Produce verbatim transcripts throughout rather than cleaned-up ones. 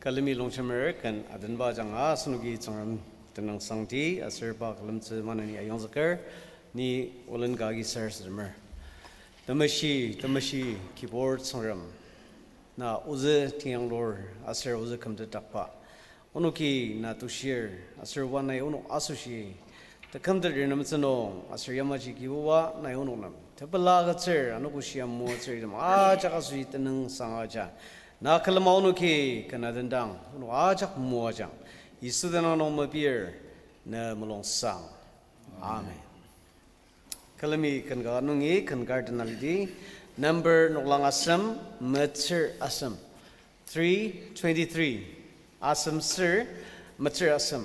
Külemi longjemer ken adenba ajanga asenoki Tsüngrem tenüngsangdi aser pa külemtsü maneni ayongzüker, ni olen ka agi sarasademer. Temeshi, temeshi, kibur Tsüngrem. Na ozü tiyanglur aser ozü kümtetdakba. Onoki na tushir, aser oba nai onok asoshi tekümtet renemtsü nung, aser yamaji Kibuba nai onok nem tepela agütsür, anogo shia moatsür item ajak asoshi tenüngsang aja. Na külema onoki ken adendang, onok ajak moajang. Yisu tenüng nung mepir, ne mulungsang. Amen. Külemi ken ka nungi ken kar tenalidi, number noklang asem, metsür asem. Three twenty-three. Asem ser, metsür asem.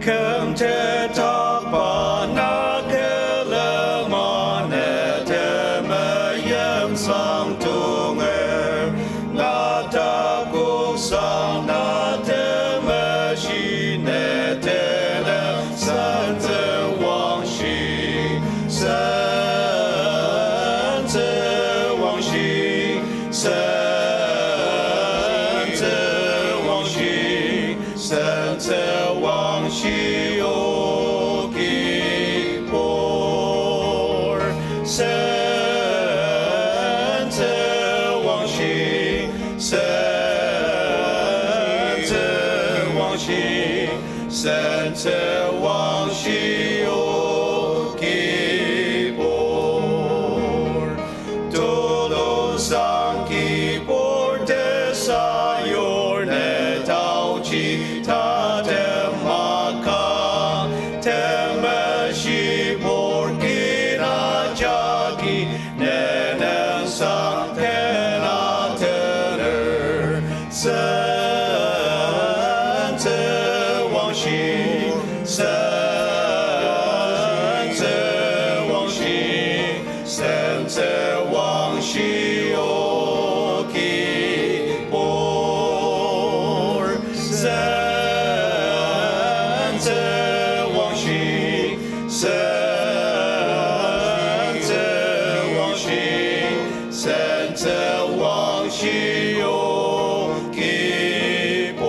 Kümtet takba na külema ne temeim sang tunger, na takok sang na temeshi ne tenüng sentsü wangshi, sentsü wangshi, sentsü wangshi, sentsü wangshi o Kibur. Sentsü wangshi, sentsü wangshi, sentsü wangshi o Kibur. Tulu sang kibur tesayur ne taochi tatem maka, temeshi pur kina jagi ne nüngsang tena tener. Sentsü wangshi, sentsü wangshi, sentsü wangshi o Kibur. Sentsü wangshi, sentsü wangshi, sentsü wangshi o Kibur.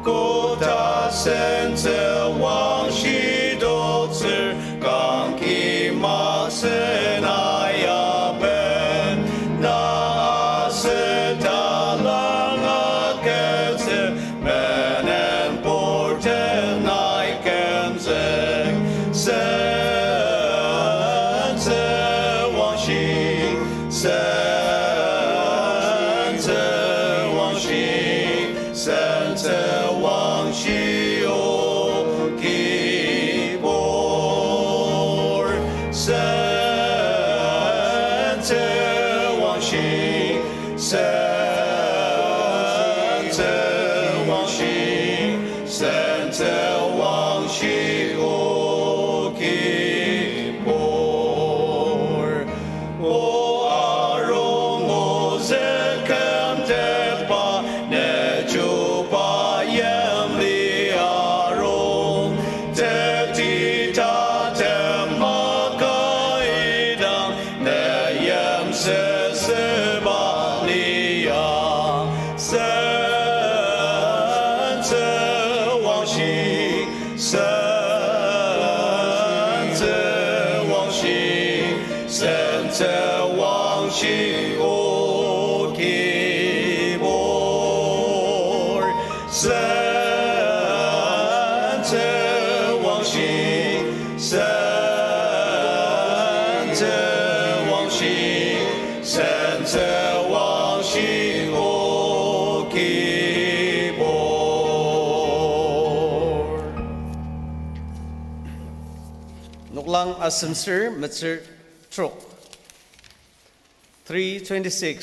Koda sentsü wangshi doktsür kangki maksen ayaben, na asüta langa ketsü menen porten nai kümzük. Sentsü wangshi, sentsü wangshi, sentsü wangshi o Kibur. Sentsü wangshi, sentsü wangshi, sentsü wangshi o Kibur. O arung ozü kümtetba, ne chuba yimli arung, teti tatem maka idang, ne yimsüsüba lia. Sentsü wangshi, sentsü wangshi, sentsü wangshi o Kibur. Sentsü wangshi, sentsü wangshi, sentsü wangshi o Kibur. Noklang asemser metsür trok. Three twenty-six.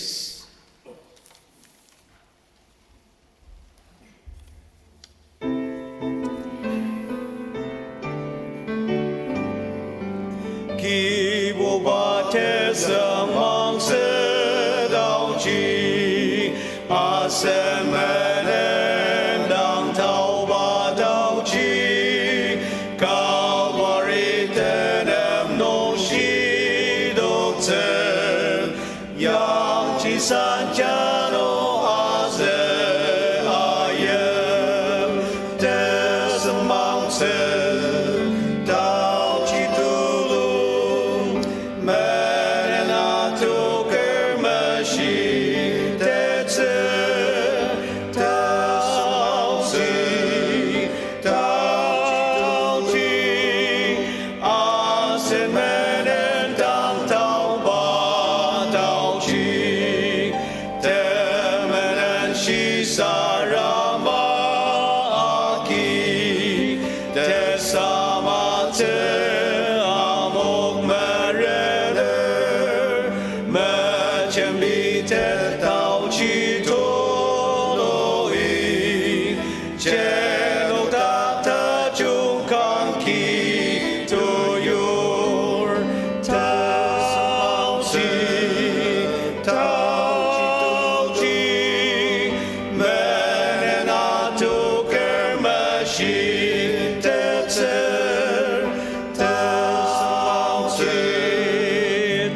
Kibuba tesüngmang setaoji, asen menen dang taoba. Ki tesamatsü amok merener, mejembitet taochi tulu-i, chenok ta tajung kangki tuyur, taochi, taochi, taochi, menen atoker meshitettsür, taochi,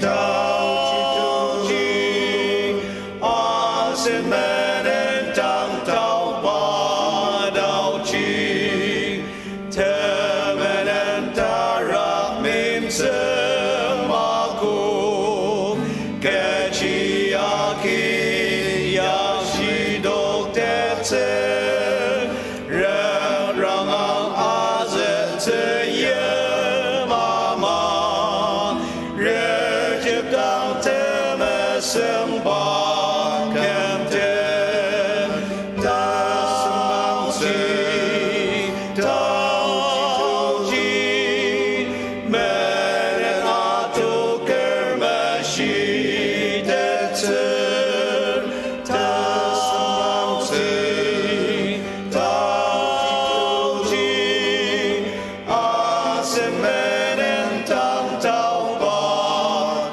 taochi, taochi, asen menen tang taoba taochi. Temenen tarak mimsem ako, kechi agi ya shidoktettsü, rengrang ang azütsü yimama, rejepdang temesengba kemten. Taochi, taochi, menen atoker meshitettsür, taochi, taochi, asen menen tang taoba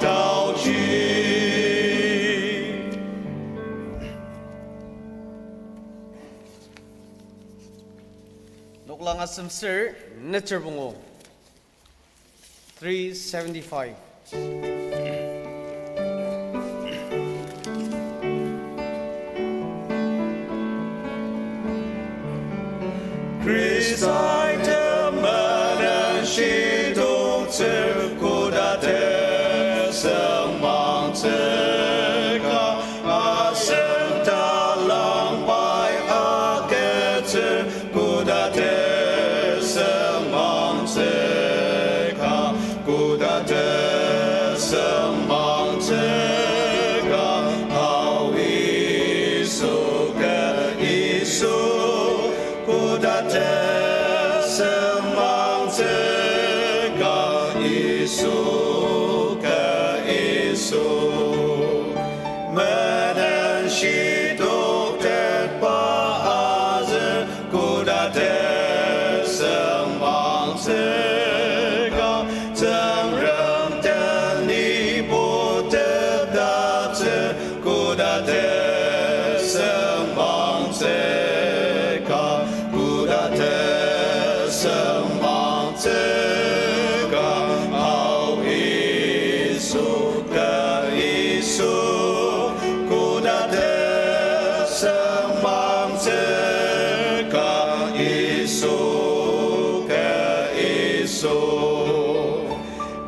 taochi. Noklang asem ser, netsür pungu, three seventy-five. Khristai temenen shidoktsür koda tesüngmangtsü ka, asen talangbai agütsür koda tesüngmangtsü ka, koda tesüngmangtsü ka, ao Yisu ke Yisu, koda tesüngmangtsü ka Yisu ke Yisu. Menen shidoktetba azü koda tesüngmangtsü ka, Tsüngrem den ni putetdatsü koda tesüngmangtsü ka, koda tesüngmangtsü ka, ao Yisu ke Yisu, koda tesüngmangtsü ka Yisu ke Yisu.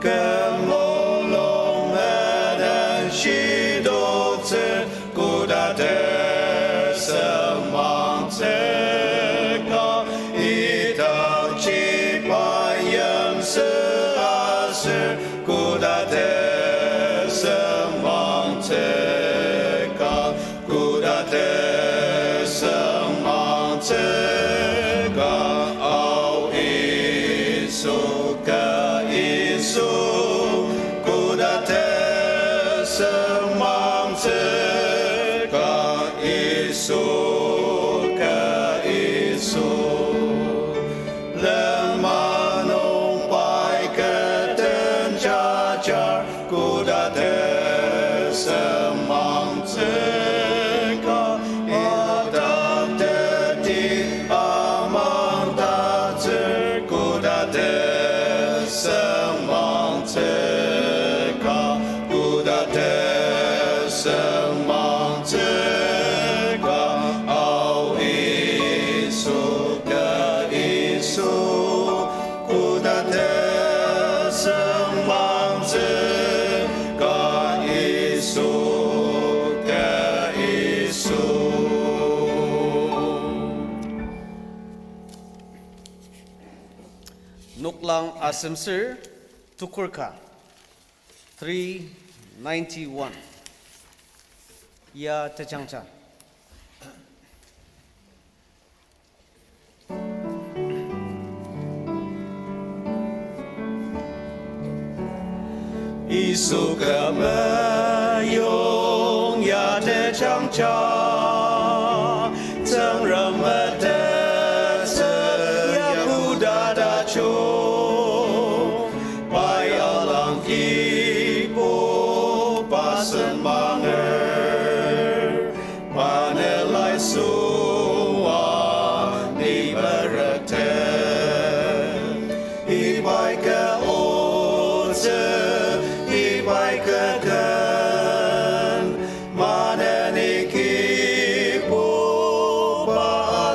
Kü mulung menen shidoktsü koda tesüngmangtsü ka, idakji pa yimsü aser koda tesüngmangtsü ka, koda tesüngmangtsü ka, ao Yisu ke Yisu, koda tesüngmangtsü ka Yisu ke Yisu. Lenmang nung pai kü tenjajar koda tesüngmangtsü ka, idaktetdi amangtatsür koda tesüngmangtsü ka, koda tesüngmangtsü ka, ao Yisu ke Yisu, koda tesüngmangtsü ka Yisu ke Yisu. Noklang asemsür tukurka, three ninety-one. Ya tejangja. Yisu kü meyong ya tejangja, Tsüngrem metettsü ya koda tajung, pai alang Kibuba senmanger, manelai süa ni merete. Ibai kü otsü, ibai kü ken, maneni Kibuba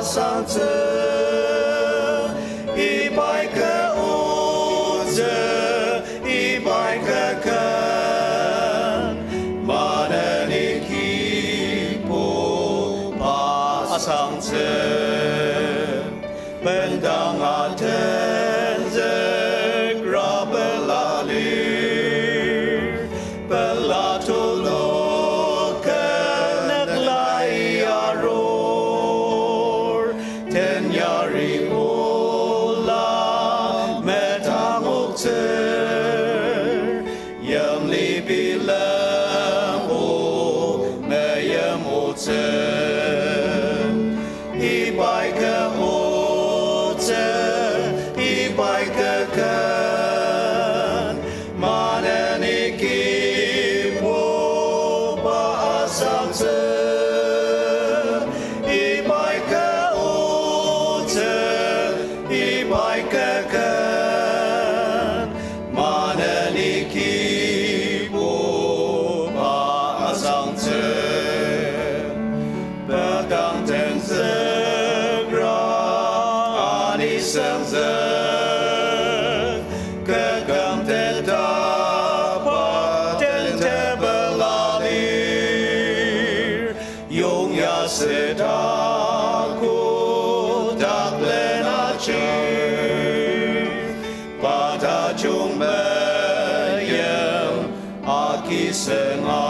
asangtsü. Ibai kü otsü, ibai kü ken, maneni Kibuba asangtsü. Bendang atenzük ra pela lir, pela tuluk kü nükla arur, tenyari ola metangoktsür, yimli bilem o meyipotsü. Ibai kü otsü, ibai kü ken, maneni Kibuba asangtsü. Ibai kü otsü, ibai kü ken, maneni Kibuba asangtsü. Bendang tenzük ra ani senzük, kü küm tetaba tentepela lir, yongya süda kotak lenaji, pa tajung meyim agi senga.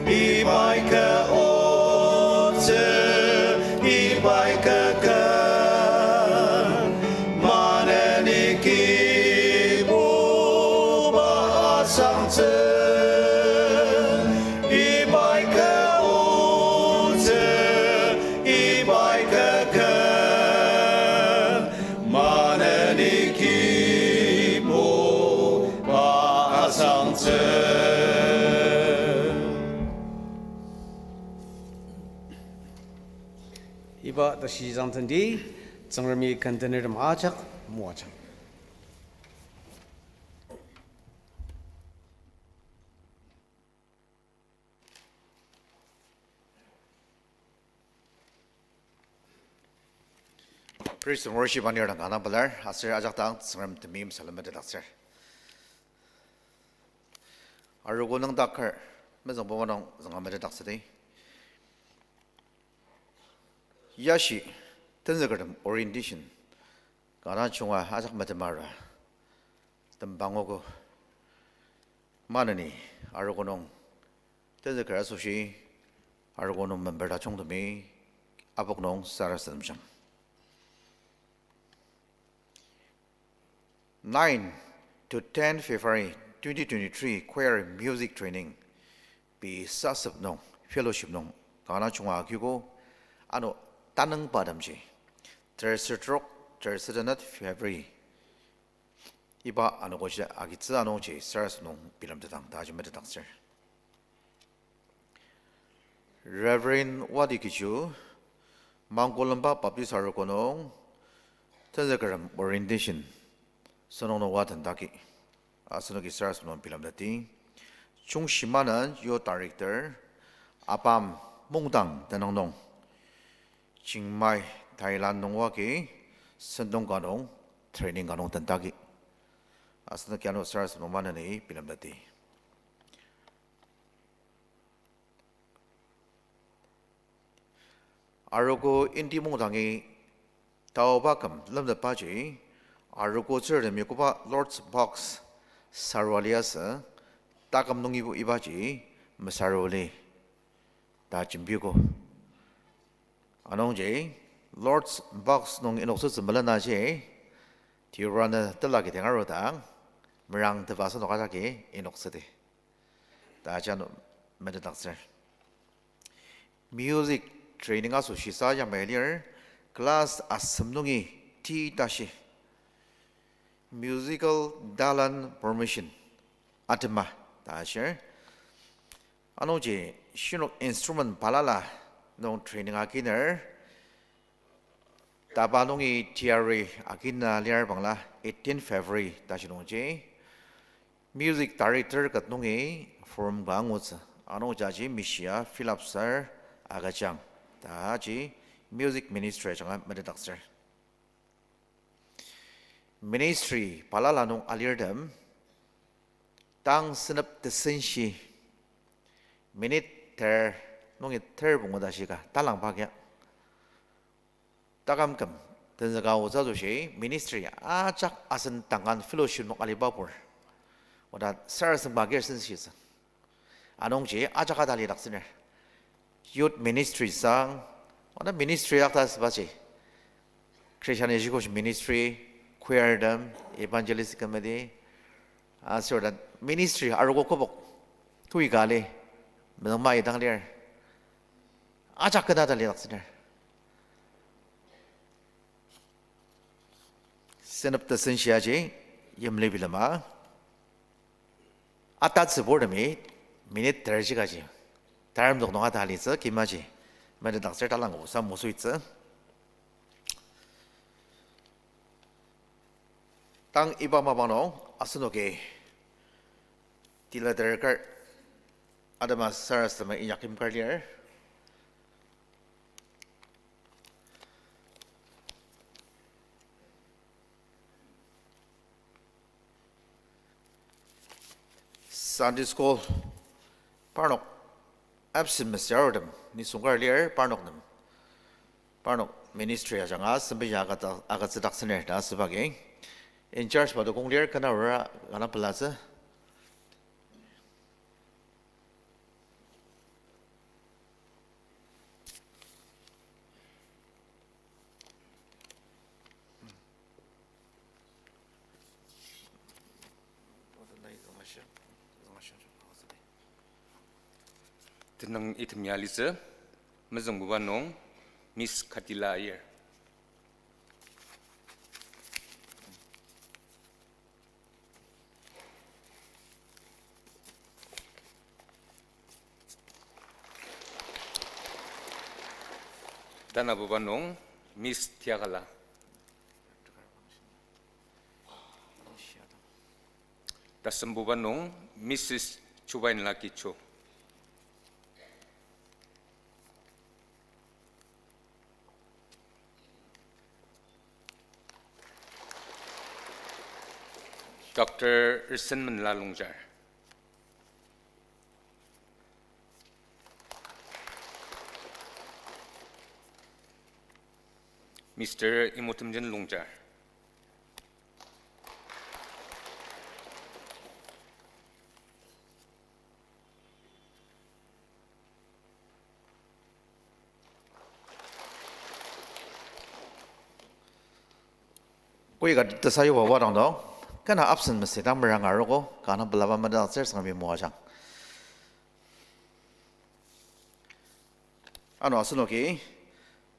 Ibai kü otsü, ibai kü ken, maneni Kibuba asangtsü. Ibai kü otsü, ibai kü ken, maneni Kibuba asangtsü. Iba tashi zangtendi, Tsüngremi kentenertem ajak moajang. Praise and worship anir dang kanga pelar, aser ajak dang Tsüngrem temeim salem metetdaktsür. Arogo nüngdaker, mezüngbuba nung zünga metetdaktsüdi. Yashi, tenzükertem orientation, kanga junga ajak metemara, tembangogo. Maneni, arogo nung tenzüker asoshi, arogo nung member tajungtemi, apok nung sarasademjang. Nine to ten February twenty twenty-three choir music training pei sasep nung fellowship nung kanga junga agiogo, ano tanüngba temji, terser trok, terser tenet February iba anogoji agitsü anungji sarasadem nung bilemtetang ta aji metetdaktsür. Reverend Wadi Kiju, Mangkolemba Baptist Arogo nung, tenzükertem orientation, sentong nung oa tendaki, asenoki sarasadem nung bilemteti. Chungshima Youth Director, Abam Mungdang tenüng nung, Chiang Mai, Thailand nung oa agi, sentong ka nung, training ka nung tendaki, asenoki ano sarasadem nung maneni bilemteti. Arogo Indi Mungdangi taoba küm lemtetbaji, arogo tsürtemi koba Lord's Box sarua liasü, taküm nungibo ibaji mesarua li ta jembiogo. Anungji Lord's Box nung inoktsütsü melenaji, tiranü tela kidang arudang, merangtepba asenok ajaki inoktsüdi ta ajanu metetdaktsür. Music training asoshi sa yamai lir, class asem nungi ti tashi musical talent promotion atema ta ashir. Anungji shinok instrument balala nung training akiner, taba nungi teyari akina lir bangla eighteen February tashi nungji music director ket nungi form ka angutsü. Anungji aji mishia fill up ser agüjang ta aji music ministry ajanga metetdaktsür. Ministry balala nung alirtem, tang senep tesenshi, minute ter nungi ter pungu ta shika talangba kia, taküm küm tenzüka aotsü asoshi ministry ajak asen tangan fellowship nung aliba pur, oda sarasadem ka kir senshitsü. Anungji ajak ka talidaktsüner. Youth ministry sang, oda ministry dak ta asübaji Christian Education Ministry, choir tem, evangelistic committee, aser oda ministry arogo kübok, tui ka li, mezüngmai dang lir, ajak kena talidaktsüner. Senep tesenshi aji yimli bilema atatsüburtemi minute terji kaji, terem dok nung ata alitsü kimaji metetdaktsür, talang osa mosuitsü. Tang iba mapang nung asenoki tilater kar atema sarasadema inyakyim kar lir. Sunday school parnok absent masü artem nisung kar lir, parnok nem, parnok ministry ajanga sempet ya agüta, agütsüdaktsüner ta asüba agi in charge mado kong lir, kena ora kanga pelatsü. Tenüng item ya alitsü, mezüngbuba nung Miss Katila Aier. Tanabuba nung Miss Tiakala. Tasembuba nung Missus Chubainla Kicho. Doctor Risenmenla Longjar. Mister Imotemjen Longjar. Koi ka tesayuba wadang nung, kena absent masü dang meranga arogo, kanga pelaba metetdaktsür Tsüngremi moajang. Ano asenoki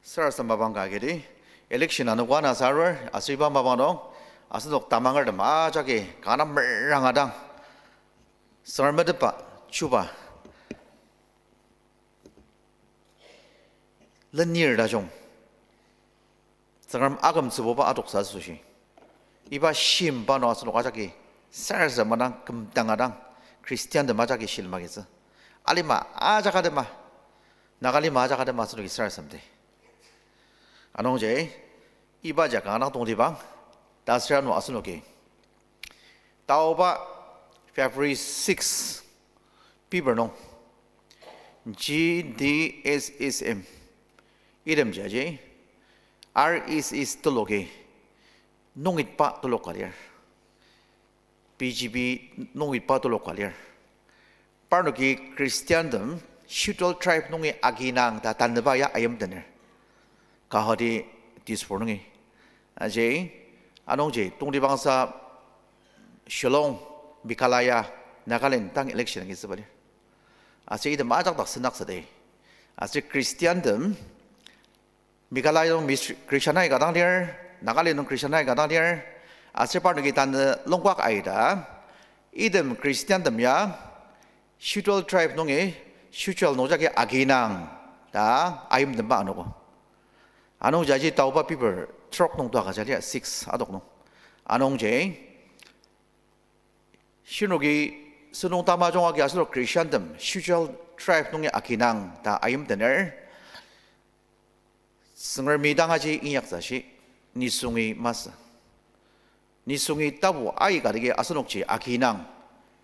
sarasadem mapang ka agidi, election anogo ana asarur, aser iba mapang nung asenok tamangertem ajaki kanga meranga dang Tsüngrem metetba, chuba lenir tajung, Tsüngrem akümtsübuba adoksa asoshi, iba shimba nung asenok ajaki sarasadema dang kümdanga dang Christiantem ajaki shilem agitsü. Alima ajak atema, Nagalima ajak atema asenoki sarasademdi. Anungji iba jaka nung tongtibang, ta aser ano asenoki taoba February six paper nung G D S S M item jaji R E S S teloki nungitba telok ka lir, B G B nungitba telok ka lir. Parnoki Christiantem Scheduled Tribe nungi aginang ta tanüba ya ayimtener, Guwahati, Dispur nungi. Aji, anungji tongtibangsa Shillong, Meghalaya, Nagaland tang election agi süba lir. Aser item ajak dak sendak südi. Aser Christiantem, Meghalaya nung mis-, Christian aika dang lir, Nagaland nung Christian aika dang lir, aser parnoki tanü longkak aita, item Christiantem ya, Scheduled Tribe nungi, Schedule nung jagi aginang, ta ayimtemba anogo. Anungji aji taoba paper trok nung tua ka jali six adok nung. Anungji, shinoki sentong tamajung agi asenok Christiantem Scheduled Tribe nungi aginang ta ayimtener. Tsüngremi dang aji inyaktsü shi, nisungi masü. Nisungi tapu aika dagi asenokji aginang.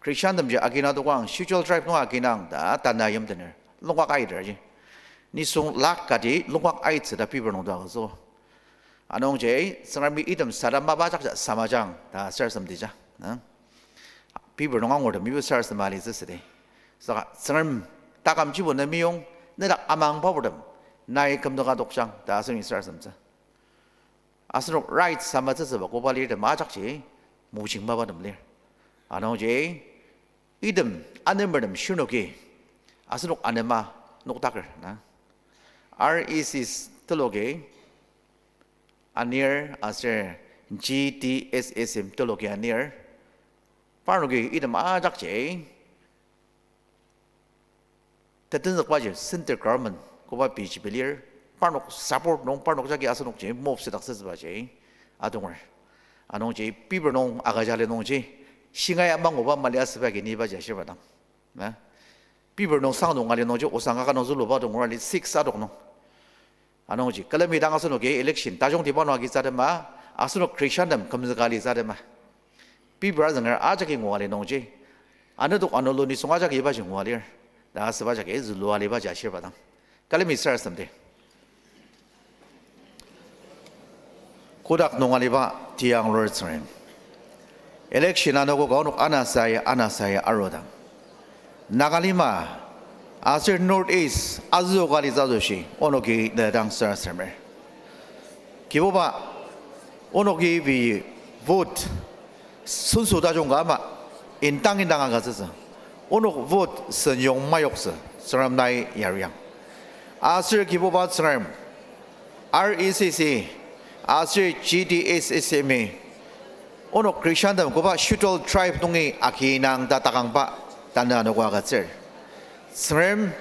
Christiantemji agina dokang, Scheduled Tribe nung aginang ta tanü ayimtener. Longkak aiter ji. Nisung lak kati longkak aitsü ta paper nung tua agütsü. Anungji, Tsüngremi item sadang mapa jakja samajang ta sarasadem tija. Na? Paper nung angurtem ibo sarasadem alitsü südi. Saka Tsüngrem taküm jibo ne meyong, nedak amangba purtem, nai kümdaka dokjang ta asenoki sarasademtsü. Asenok right samatsütsüba koba lirtem ajakji mojing mapatem lir. Anungji, item anemertem shinoki asenok anema nokdaker na. R E C S teloki anir aser G T S S M teloki anir. Parnoki item ajakji tetenzükbaji centre government koba B J P lir, parnok support nung parnok jagi asenokji move südaktsütsübaji adonger. Anungji paper nung agüja li nungji, shingai amanguba mali asüba agi nibaji ashirba dang. Na? Paper nung sang nung ali nungji osang kaka nung züluba dong ngurali six adok nung. Anungji, külemi dang asenoki election tajungtiba nung agitsü atema, asenok Christiantem kümzüka alitsü atema. Paper azünger ajaki ngua ali nungji, anedok anulu nisung ajaki ibaji ngua lir, ta asüba jagi zülua alibaji ashirba dang. Külemi sarasademdi. Kotak nung aliba tiang lur Tsüngrem. Election anogo ka onok anasai, anasai arudang. Nagalima, aser North East, azüka alitsü asoshi, onoki ne dang sarasademer. Kibuba, onoki pei vote, senso tajung ka ama, indang indang agütsütsü. Onok vote senyong mayoktsü, Tsüngrem nai yariang. Aser Kibuba Tsüngrem, R E C C, aser G T S S M, onok Christiantem koba Scheduled Tribe nungi akinang ta takangba tanü anogo agütsür. Tsüngrem,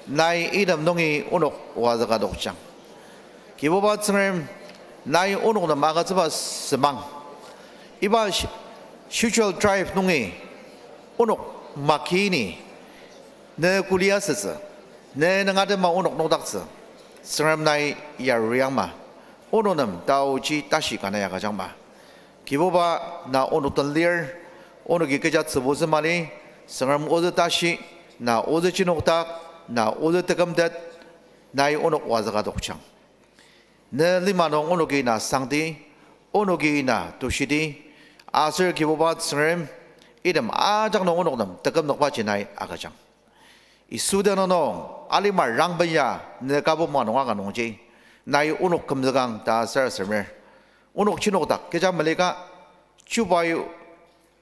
nai item nungi onok wazüka dokjang. Kibuba Tsüngrem, nai onok nem agütsüba semang. Iba Sch-, Scheduled Tribe nungi onok makini ne kuli asütsü, ne nüngdaktsüba onok nokdaktsü, Tsüngrem nai yariangma, onok nem taoji tashi ka nai agüjangma. Kibuba na onok den lir, onoki kecha tsübutsü mali, Tsüngrem ozü tashi, na ozü jenokdak, na ozü tekümtet, nai onok wazüka dokjang. Ne lima nung onoki na sangdi, onoki na tushidi, aser Kibuba Tsüngrem, item ajak nung onok nem tekümnokbaji nai agüjang. Yisu tenüng nung, alima rangben ya ne kabuma nung aka nungji, nai onok kümzükang ta sarasademer. Onok jenokdak kecha melika, chubai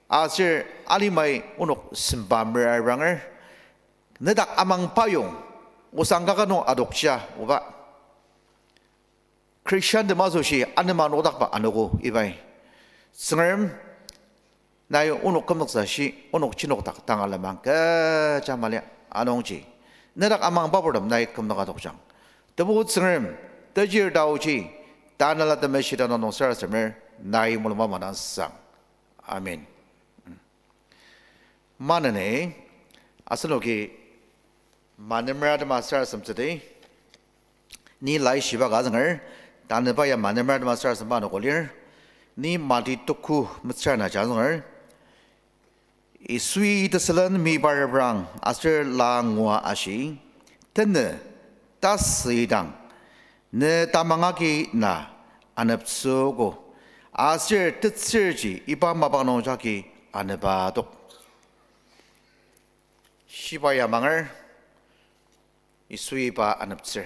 aser alimai onok semba meraranger, nedak amang payong, osang kaka nung adokja, oba. Christiantem asoshi anema nokdakba anogo ibai. Tsüngrem, nai onok kümzüktsü shi, onok jenokdak tanga lenmang kecha mali anungji, nedak amang purtem nai kümzüka dokjang. Tebu Tsüngrem, tejir taoji, Tanela Temeshi tenüng nung sarasademer, nai mulungba madang sang. Amen. Maneni, asenoki Manemra tema sarasademtsüdi, ni laishiba ka azünger, tanüba ya Manemra tema sarasademba anogo lir, ni Mati tuku metsür na ja azünger, Yisui tesülen mibar reprang aser la ngua ashi, tenü, tasüidang, ne tamang agi na aneptsüogo, aser tetsürji iba mapang nung jagi anepa tok. Shiba ya manger, Yisui iba aneptsür.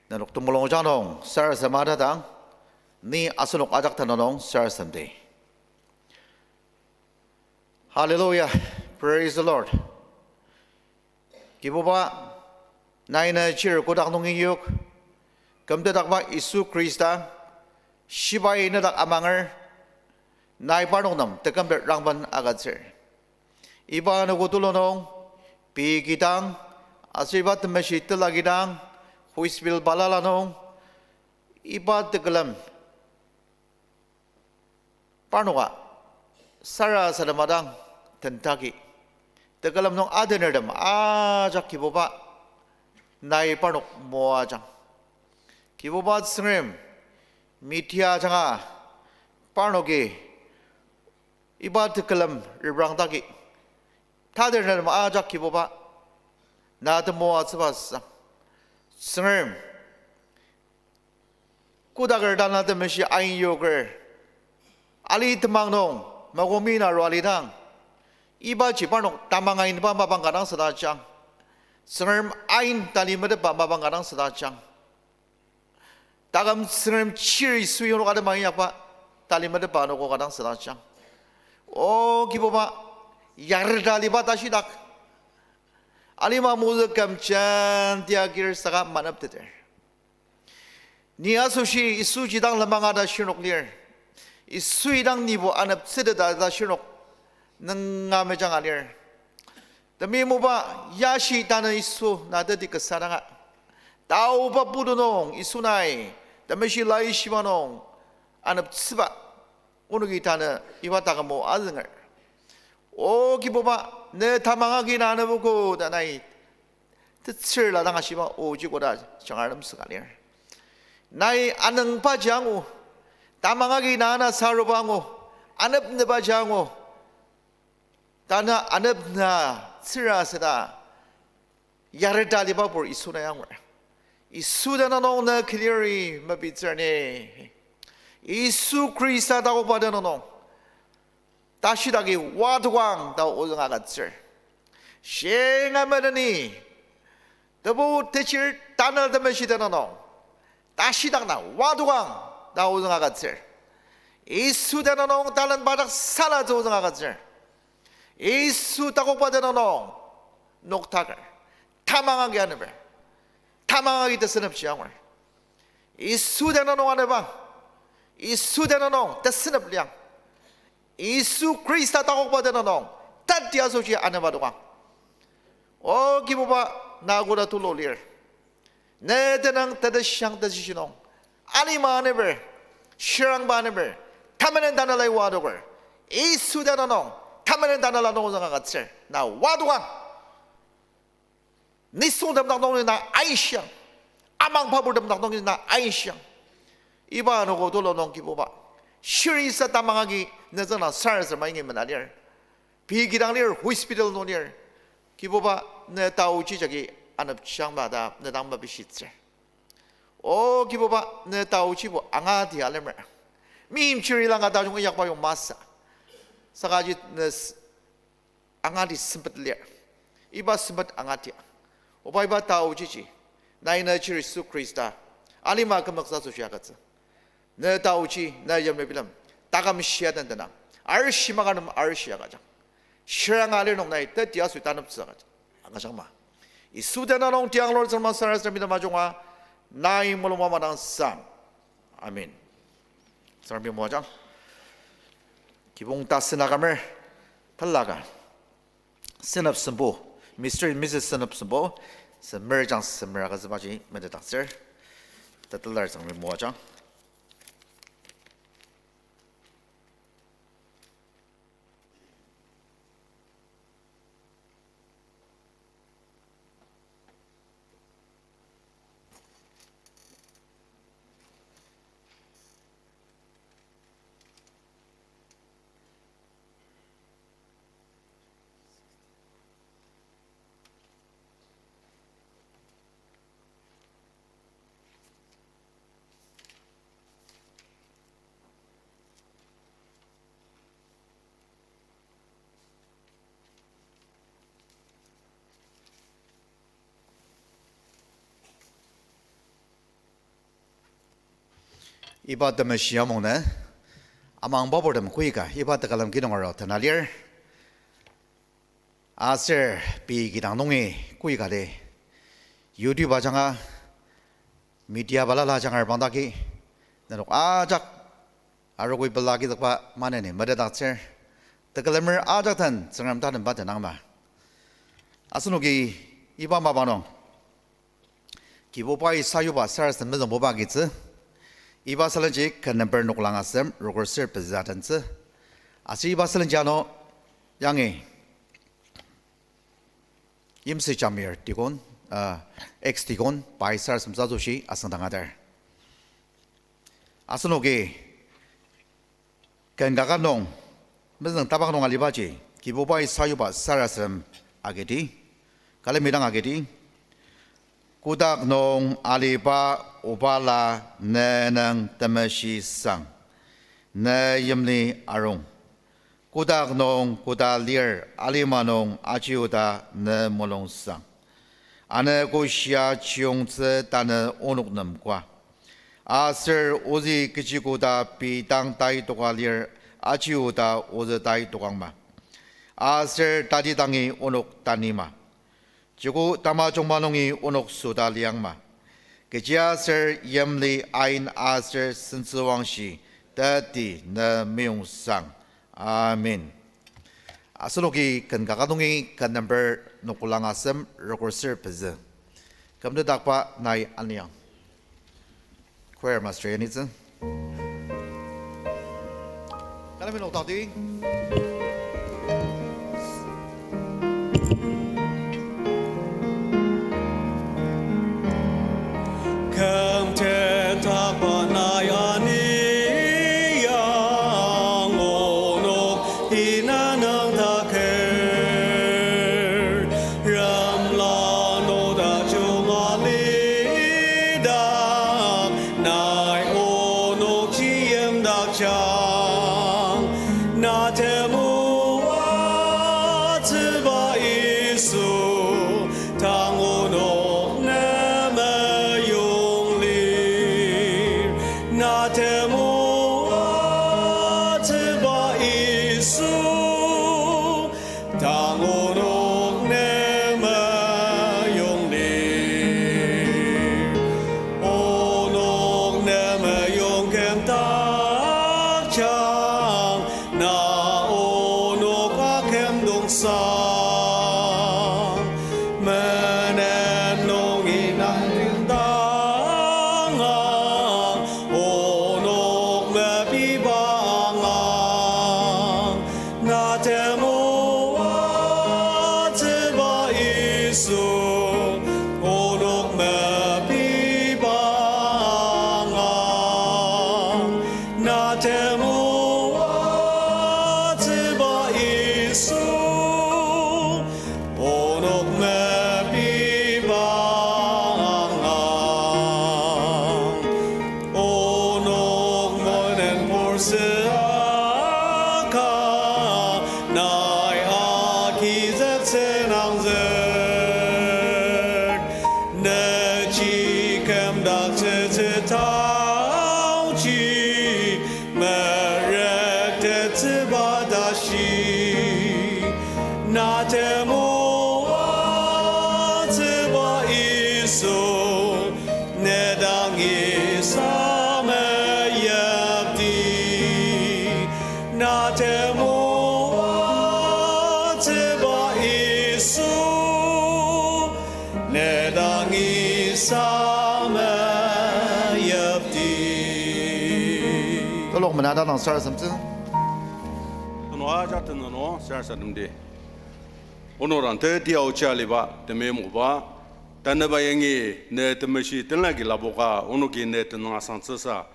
Nenok temulung ojang nung sarasadema tatang, ni asenok ajak tanü nung sarasademdi. Hallelujah. Praise the Lord. Kibuba, nai ne chir kotak nungi yok, kümtetdakba Yisu Khrista, shibai nedak amanger, nai parnok nem tekümtet rangben agütsür. Iba anogo tulu nung, pei kidang, aser iba temeshi tela kidang, hospital balala nung, iba tekülem parnoka sarasadema dang tentagi, tekülem nung atenertem ajak Kibuba, nai parnok moajang. Kibuba Tsüngrem, media ajanga parnoki iba tekülem reprangdagi, tatenertem ajak Kibuba, na temoatsüba sang. Tsüngrem, kodaker tanü temeshi ain yoker, ali temang nung, makomi na ro alidang, ibaji parnok tamang ainba mapang ka dang südajang. Tsüngrem ain tali metetba mapang ka dang südajang. Taküm Tsüngrem chiri suyonok atema inyakba tali metetba anogo ka dang südajang. O Kibuba, yareta aliba tashidak, alima mozü küm jenti agir saka manepteter. Ni asoshi Yisuji dang lenmang ta shirnok lir. Yisui dang nibo aneptsüteta ta shirnok nunga mejanga lir. Temeim oba, yashi tanü Yisu na teti kasa danga, taoba putu nung Yisu nai temeshi laishiba nung aneptsüba onoki tanü iba taküm o azünger. O Kibuba, ne tamang agi na anebogo ta nai tetsürla dang ashiba oji koda jangar lemsüka lir. Nai anüngbaji angu, tamang agi na ana saruba angu, anepnebaji angu, tanü anepna tsüra süda yareta aliba pur Yisu na yangur. Yisu tenüng nung ne kiliri mepitsür ni. Yisu Khrista takokba tenüng nung tashidaki wadokang ta ozüng agütsür. Shinga meleni, tebu techir tanü temeshi tenüng nung tashidak na wadokang ta ozüng agütsür. Yisu tenüng nung talenba dak salatsü ozüng agütsür. Yisu takokba tenüng nung noktaker, tamang agi aneper, tamang agi tesünepji angur. Yisu tenüng nung anepang, Yisu tenüng nung tesünep liang, Yisu Khrista takokba tenüng nung teti asoshi aneba dokang. O Kibuba, na koda tulu lir. Ne tenüng teteshang teshishi nung alima aneper, shirangba aneper, temenen tanelai wadoker, Yisu tenüng nung temenen tanela nung ozüng agütsür, na wadokang. Nisungtem dak nung na aishiang, amang papurtem dak nung na aishiang. Iba anogo tulu nung Kibuba, shirisa tamang agi ne tsüngdang sarasadema ingi mena lir. Pei kidang lir, hospital nung lir. Kibuba, ne taochi jagi anepjangma ta ne dang mepishitsür. O Kibuba, ne taochibo angati alemer. Meimchir ilanga tajung inyakba yong masü, sakaji ne s- angati sempet lir. Iba sempet angati, oba iba taochiji, nai ne chir Yisu Khrista alima kümzüktsü asoshi agütsü. Ne taochi, ne yimli bilem, taküm shia den tenang, arishi maka nem arishi agüjang. Shiranga lir nung nai teti asü taneptsü agüjang, angajangma. Yisu tenüng nung tiang lor Tsüngrem sarasadem ita majunga, nai mulung mama dang sang. Amen. Tsüngremi moajang. Kibong tasen akamer, pelaka Senap Sembo, Mister and Missus Senap Sembo, semer jang semer agütsübaji metetdaktsür. Tetelar Tsüngremi moajang. Iba temeshi amungnü, amang baburtem koika iba tekülem ki nung arua tena lir. Aser pei kidang nungi koikati YouTube ajanga, media balala ajangar bangdaki, nenok ajak arogoi pela kizükba maneni metetdaktsür, tekülemer ajak den Tsüngrem tatemba tenangma. Asenoki iba mapang nung Kibubai sayuba sarasadem mezüngbuba agitsü. Iba sülenji ken number noklang asem rokür ser pezü adentsü. Aser iba sülenji ano yangi Yimsü Jamir deacon, uh, ex deacon, pai sarasadem asoshi asüngdang ater. Asenoki ken kaket nung, mezüng tapak nung alibaji, Kibubai sayuba sarasadem agidi, külemi dang agidi. Kotak nung aliba Obala, ne nüng temeshi sang, ne yimli arung. Kotak nung koda lir, alima nung ajioda ne mulung sang. Ano koshia chiyongtsü tanü onok nem koa. Aser ozü kechi koda pei dang tai toka lir, ajioda ozü tai tokangma. Aser tatidangi onok tanima. Joko tamajungba nungi onok süda liangma. Kechiaser yimli ain aser sentsüwangshi teti ne meyong sang. Amen. Asenoki ken kaket nungi ken number noklang asem rokür ser pezü. Kümtetdakba nai aniang. Choir master yanitsü. Külemi nokdakti. Kümtetdakba nai aniang, onok ina nüngdaker, ramla no tajung alidak, nai onokji yimdakjang. Na temoatsüba Yisu, tang onok ne meyong lir. Na temoatsüba Yisu, tang onok ne meyong lir. Onok ne meyong kümdakjang, na onok akümdong sang. Menen nungi na tendangang, onok mepiba angang. Na temoatsüba Yisu, onok mepiba angang. Na temoatsüba Yisu, onok mepiba angang. Onok menen pursüaka, nai agizüktsü nangzük. Nüji kümdaktsütsü taoji, merüktettsüba tashi. Na temoatsüba Yisu, ne dangi sameyipdi. Na temoatsüba Yisu, ne dangi sameyipdi. Telok mena dang sarasademtsü. Teno ajak tenüno sarasademdi. Onok dang teti aochi aliba temeim oba, tanüba yangi ne temeshi tenlaki lapoka onoki ne tenüng asangtsüsa,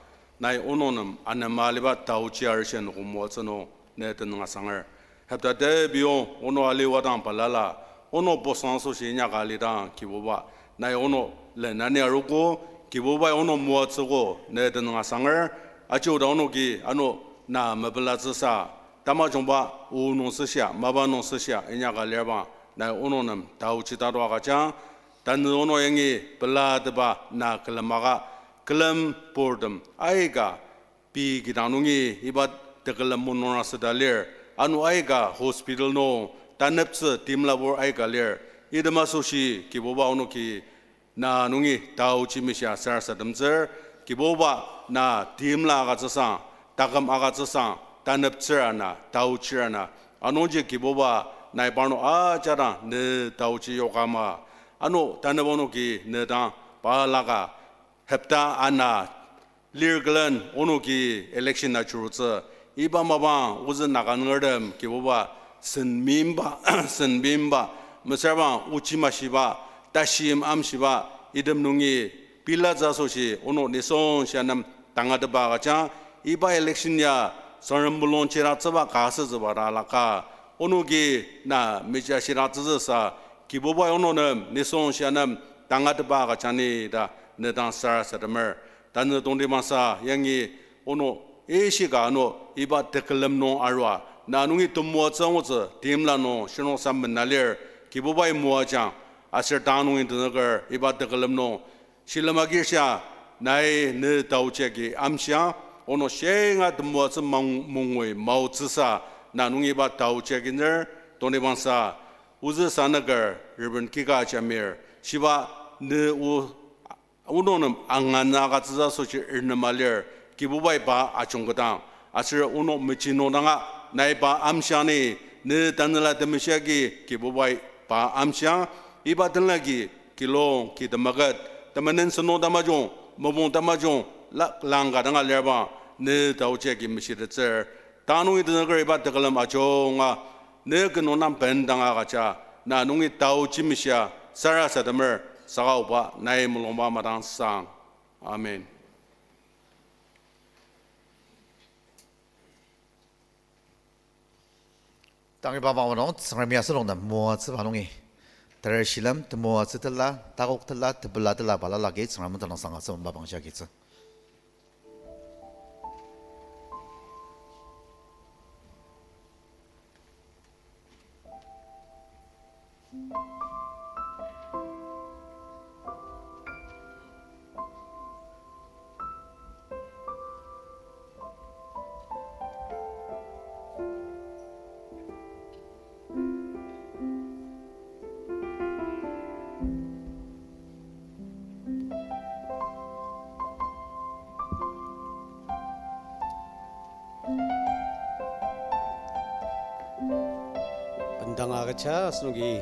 nai onok nem anema aliba taochi arishi noko moatsü nung ne tenüng asanger. Hepta tebiyong onok aliwa dang balala, onok posang asoshi inyaka alidang Kibuba, nai onok lenani arogo, Kibubai onok moatsüogo ne tenüng asanger. Aji oda onoki ano na mepelatsüsa, tamajungba o nung süshia, mapa nung süshia inyaka alirabang, nai onok nem taochi tato agüjang. Tanü onok yangi pelatepa na külemaka, külemburtem aika pei kidang nungi iba tekülem o nung asüta lir, ano aika hospital nung taneptsü timlabur aika lir. Item asoshi Kibuba onoki na nungi taochi mishia sarasademtsür, Kibuba na timla agütsüsang, taküm agütsüsang, taneptsür ana, taochir ana. Anungji Kibuba nai parnok ajadang ne taochi yokama. Ano tanep onoki ne dang balaka hepta ana lir külen onoki election ajurutsü. Iba mapang ozü Naga nungertem Kibuba sen meimba, sen meimba, mesüra bang ochi mashiba, tashi amshiba, item nungi pilatsü asoshi onok nisung shia nem tangatetba agüjang, iba election ya Tsüngrem mulung chidaktsüba ka asütsüba ta alaka, onoki na meja shidaktsütsüsa, Kibubai onok nem nisung shia nem tangatetba agüjang ni ta ne dang sarasademer. Tanü tongtibangsa yangi onok ishika ano iba tekülem nung arua, na nungi temoatsü angutsü timla nung shirnoksa mena lir, Kibubai moajang, aser tang nungi tenüker iba tekülem nung shilem agirshia, nai ne taochi agi amshiang, onok shinga temoatsü mang-, mungui maotsüsa, na nungi iba taochi aginer, tongtibangsa, ozü sanüker Reverend Kika Jamir, shiba ne o-, onok nem angana agütsütsü asoshi ernema lir, Kibubai pa ajungketang, aser onok mechi nung danga, nai pa amshiang ni, ne tanela temeshi agi Kibubai pa amshiang, iba tenlaki, kilong, ki temaket, temenen sentong tamajung, mopung tamajung, lak langka danga lir bang, ne taochi agi meshitettsür. Tang nungi tenüker iba tekülem ajunga, ne kenonang bendanga agüja, na nungi taochi meshia sarasademer, saka Oba nai mulungba madangsang. Amen. Tang iba mapang nung Tsüngremi asenok nem moatsüba nungi, ter shilem temoatsü tila, takok tila, tepela tila balala agi Tsüngrem tenüngsang asem mapang jagi tsü. Bendanga agüja asenoki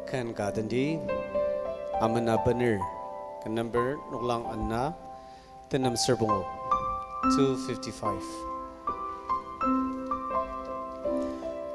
ken ka tendi, Amen Abener, ken number noklang ana, tenem ser pungu, two fifty-five.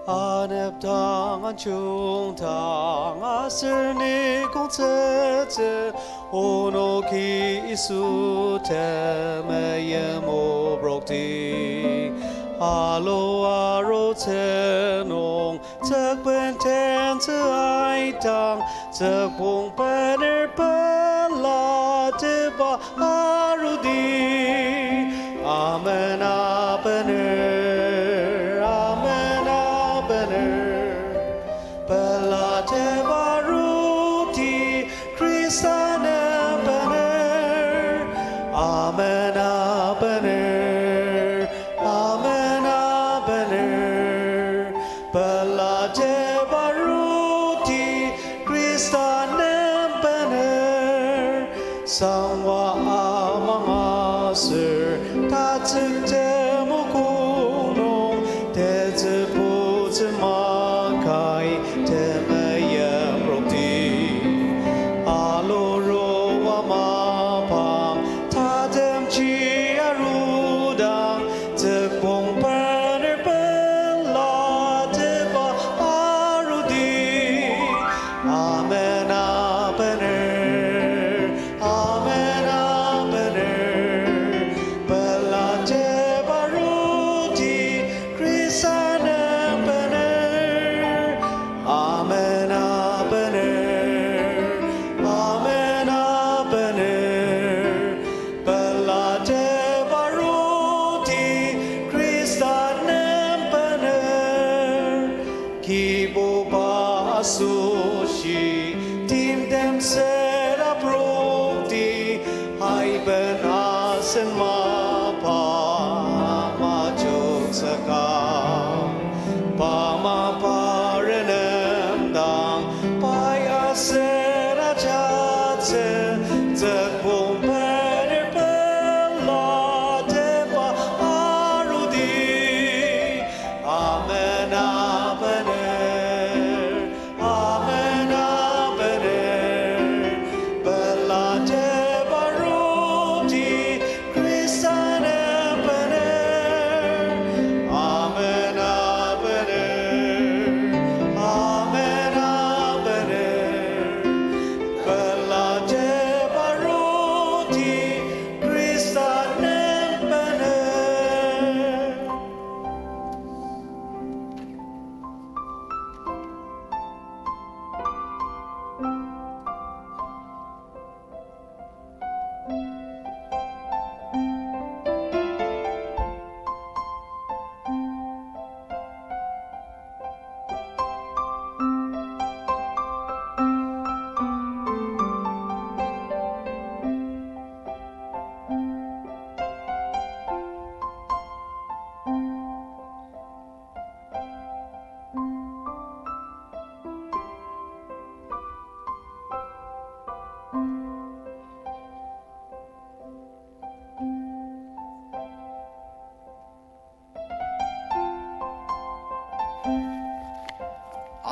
Anepdang anjungdang aser nikongtsütsü, onoki Yisu temeim obrokdi. Alo arutsü nung tsükben tentsü aidang, tsükbong bener pelateba arudi. Amen Abener, Amen Abener, pelateba arudi, Khrista nem bener. Amen Abener, Amen Abener, pelateba arudi, Khrista nem bener. Sangwa amang aser tatsük temokong nung, tetsübutsü makai temeim rokti. Alo rua mapang tatemji arudang, tsükbong bener pelateba arudi. Amen Abener, Amen Abener, pelateba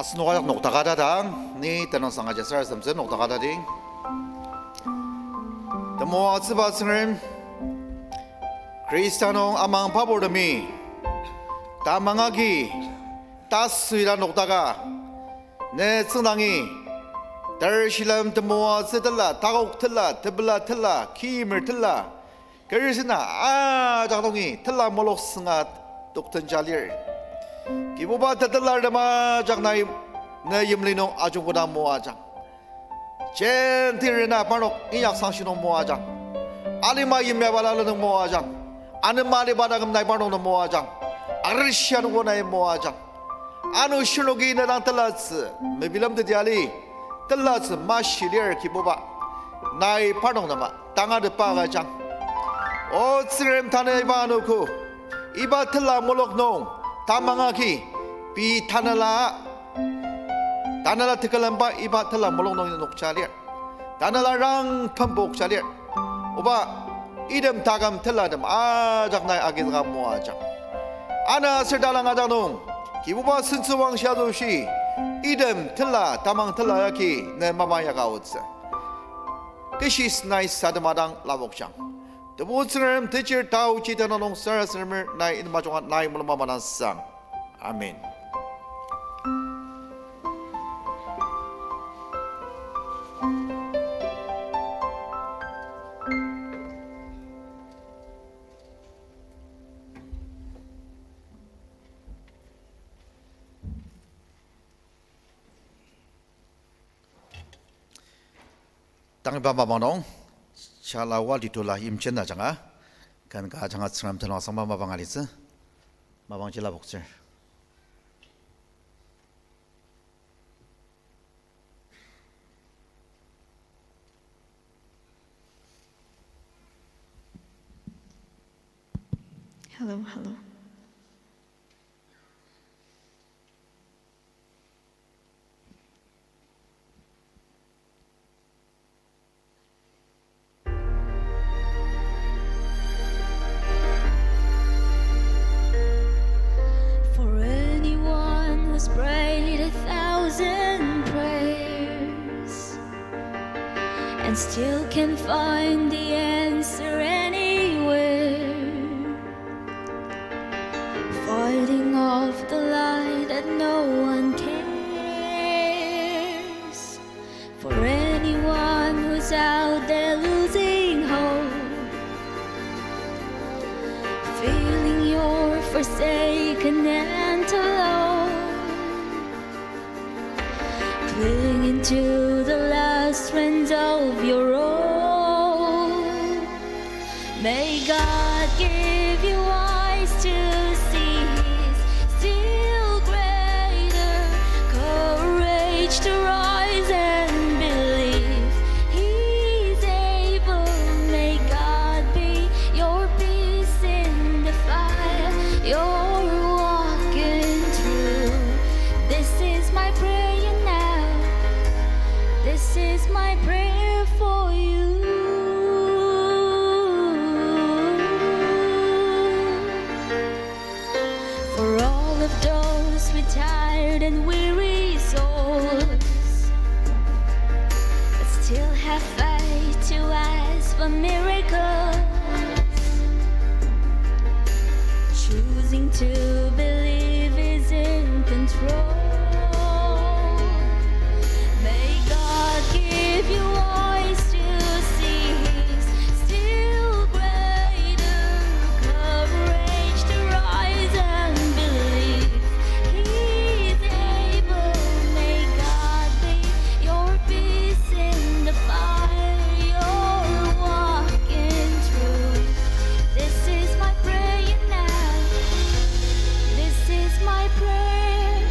Senoka ajak nokdaka tadang, ni tenüngsang aja sarasademtsü nokdaka tading. Temoatsüba Tsüngrem, Khrista nung amang paburtemi, tamang agi, tasüra nokdaka, ne tsüngdangi, ter shilem temoatsü tela, takok tela, tepela tela, kimer tela, kerisina ajak nungi tela muluk sünga toktenja lir. Kibuba tetelar tema ajak nai ne yimli nung ajungkoda moajang. Jenti rena parnok inyak sangshi nung moajang. Alima yimya bala nung moajang. Anema aliba dang nai parnok nung moajang. Arishia nung nai moajang. Ano shirnoki ne dang telatsü, mebilemteti ali, telatsü mashi lir Kibuba. Nai parnok nem tangatetba agüjang. O Tsüngrem tanü iba anogo, iba tela muluk nung, tamang agi, pei tanela, tanela tekülemba iba tela muluk nung nokja lir. Tanela rang pempokja lir. Oba, item taküm telatem ajak nai agizüka moajang. Ana aser talang ajak nung, Kibuba sentsüwangshi asoshi, item tela, tamang tela agi ne mapa yaka aotsü. Kechi senai sadema dang lapokjang. Tebu Tsüngrem techir taochi tenüng nung sarasademer nai inmajunga nai mulung mapa dang sang. Amen. Tang iba mapang nung, shala wa litula yimchen ajanga, ken ka ajanga Tsüngrem tenüng asangba mapang alitsü, mapang jila poktsür. Hello, hello. For anyone who's prayed a thousand prayers and still can't find the answer anywhere, fighting off the light that no one cares. For anyone who's out there losing hope, feeling you're forsaken and alone, clinging to the last strands of your rope. May God give you eyes to see His still greater courage to rise and believe He's able. May God be your peace in the fire you're walking through. This is my prayer now. This is my prayer for you. For all of those with tired and weary souls that still have faith to ask for miracles, choosing to believe is in control. May God give you eyes to see His still greater courage to rise and believe He's able. May God be your peace in the fire you're walking through. This is my prayer now. This is my prayer.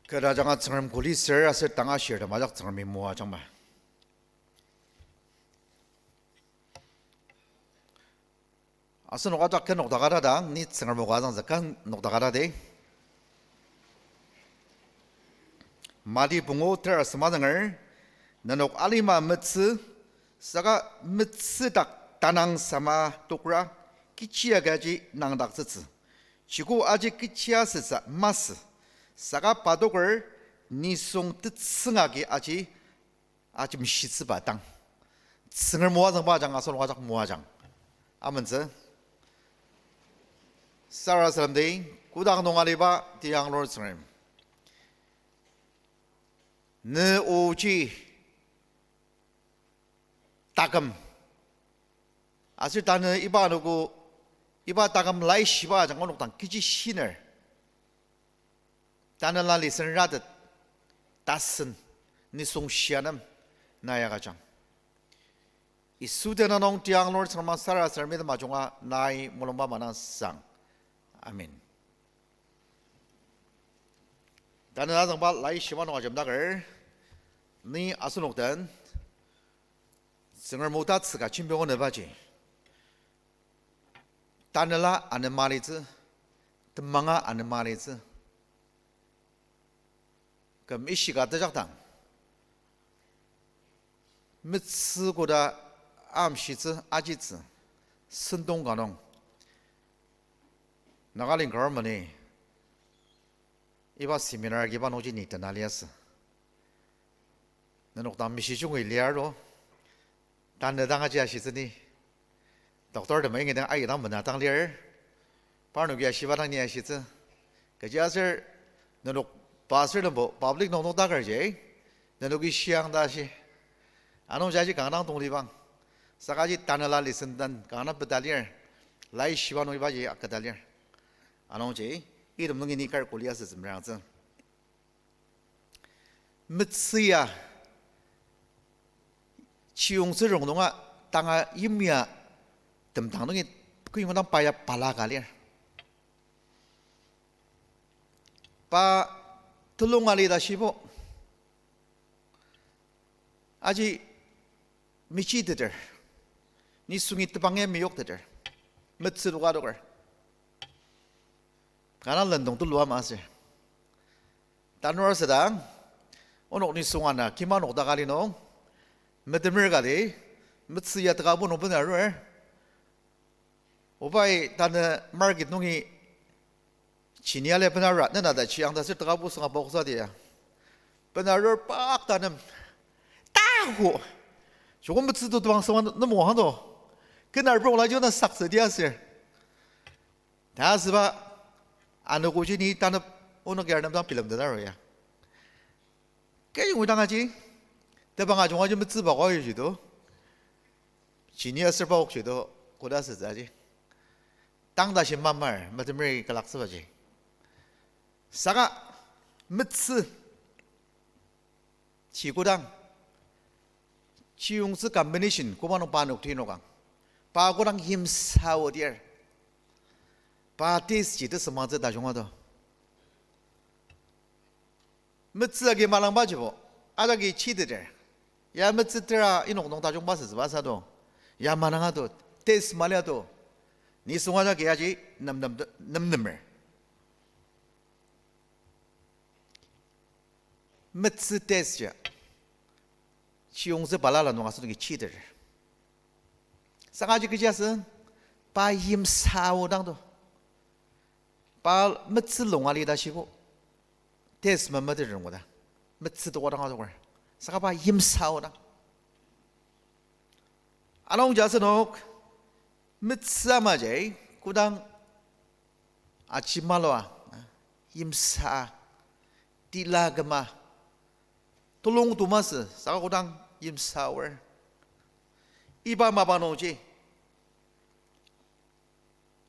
Kü ajanga Tsüngrem kuli ser aser tanga shirtem ajak Tsüngremi moajangma. Asenok ajak kü nokdaka tadang, ni Tsüngrem o ka azüngtsü kü nokdaka tadi. Mati pungu ter asem azünger, nenok alima metsü, saka metsü dak tanang sama tokra, kechi agi aji nangdaktsütsü. Jiko aji kechi asütsü masü, saka pa toker nisung tetsüng agi aji ajemshitsüba dang. Tsüngrem moajangba ajanga asenok ajak moajang. Amentsü. Sarasademdi, kodang nung aliba tiyanglur Tsüngrem, ne oji taküm. Aser tanü iba anogo, iba taküm laishiba ajanga onok dang kechi shiner. Tanela lisen ratet, tasen, nisung shia nem, na ya agüjang. Yisu tenüng nung tiyanglur Tsüngrem sarasademi temajunga nai mulungba manang sang. Amen. Tanü azüngba laishiba nung ajemdaker, ni asenok den, Tsüngrem o tatsüka jembiong nebaji. Tanela anema litsü, temanga anema litsü. Küm ishika tejakdang, metsü koda amshitsü ajitsü, sentong ka nung, Nagaland government-i iba seminar agi iba nungji ni tena liasü. Nenok dang mishijungi liar to, tanü dang aji ashitsü ni. Doctor tema ingi dang aika dang mena dang lir. Parnoki ashiba dang ni ashitsü. Kechiaser nenok pastor tembo public nung nokdaker ji, nenoki shiang ta shi. Anungji aji kanga dang tonglibang. Saka aji tanela lisen den kanga dang peta lir. Laishiba nung ibaji aketa lir. Anungji, item nungi ni kar kuli asütsü merangtsü. Metsü ya, chiyongtsü rongnunga tanga yimya temdang nungi kuyong dang pa ya balaka lir. Pa telung ali ta shibo. Aji mechiteter. Nisungi tebang ya meyokteter. Metsü toka toker. Kanga lendong telua masü. Tanur asüdang, onok nisung ana kima nokdaka li nung, metemer ka li, metsü ya tekabo nung bena arur. Obai tanü market nungi chini ale bena ara, nena ta chiang ta sür tekabo sünga boksa dia. Bena arur pak ta nem. Tahu. Joko metsü to tebang sünga nemo hang to. Kena arur la jona sakse dia sür. Ta asüba anogoji ni tanep onok yar nem dang bilemtet aru ya. Kejung idang aji, tebang ajung aji metsüba ko yuji to. Chini aser pa okji to, koda asütsü aji. Tang tashi mamar, metemeri kelaktsübaji. Saka metsü, chi kodang, chiyongtsü combination, koba nung pa nokti nokang. Pa kodang yimsa odir. Pa taste ji tesümangtsü tajung ato. Metsü agi malangbajibo, ajaki chiteter. Ya metsü tera inok nung tajungba sütsüba sa to. Ya manang ato, taste mali ato. Nisung ajaki aji nem, nem, nemnemer. Metsü taste ya. Chiyongtsü balala nung asenoki chiteter. Saka aji kechi asü, pa yimsa odang to. Pa metsü lung ali ta shibo. Taste memeteter ngoda. Metsü tokodang adoker. Saka pa yimsa odang. Anungji asenok, metsü amaji, kodang achimalua, yimsa, tila küma, tulung tumasü, saka kodang yimsa aor. Iba mapa nungji,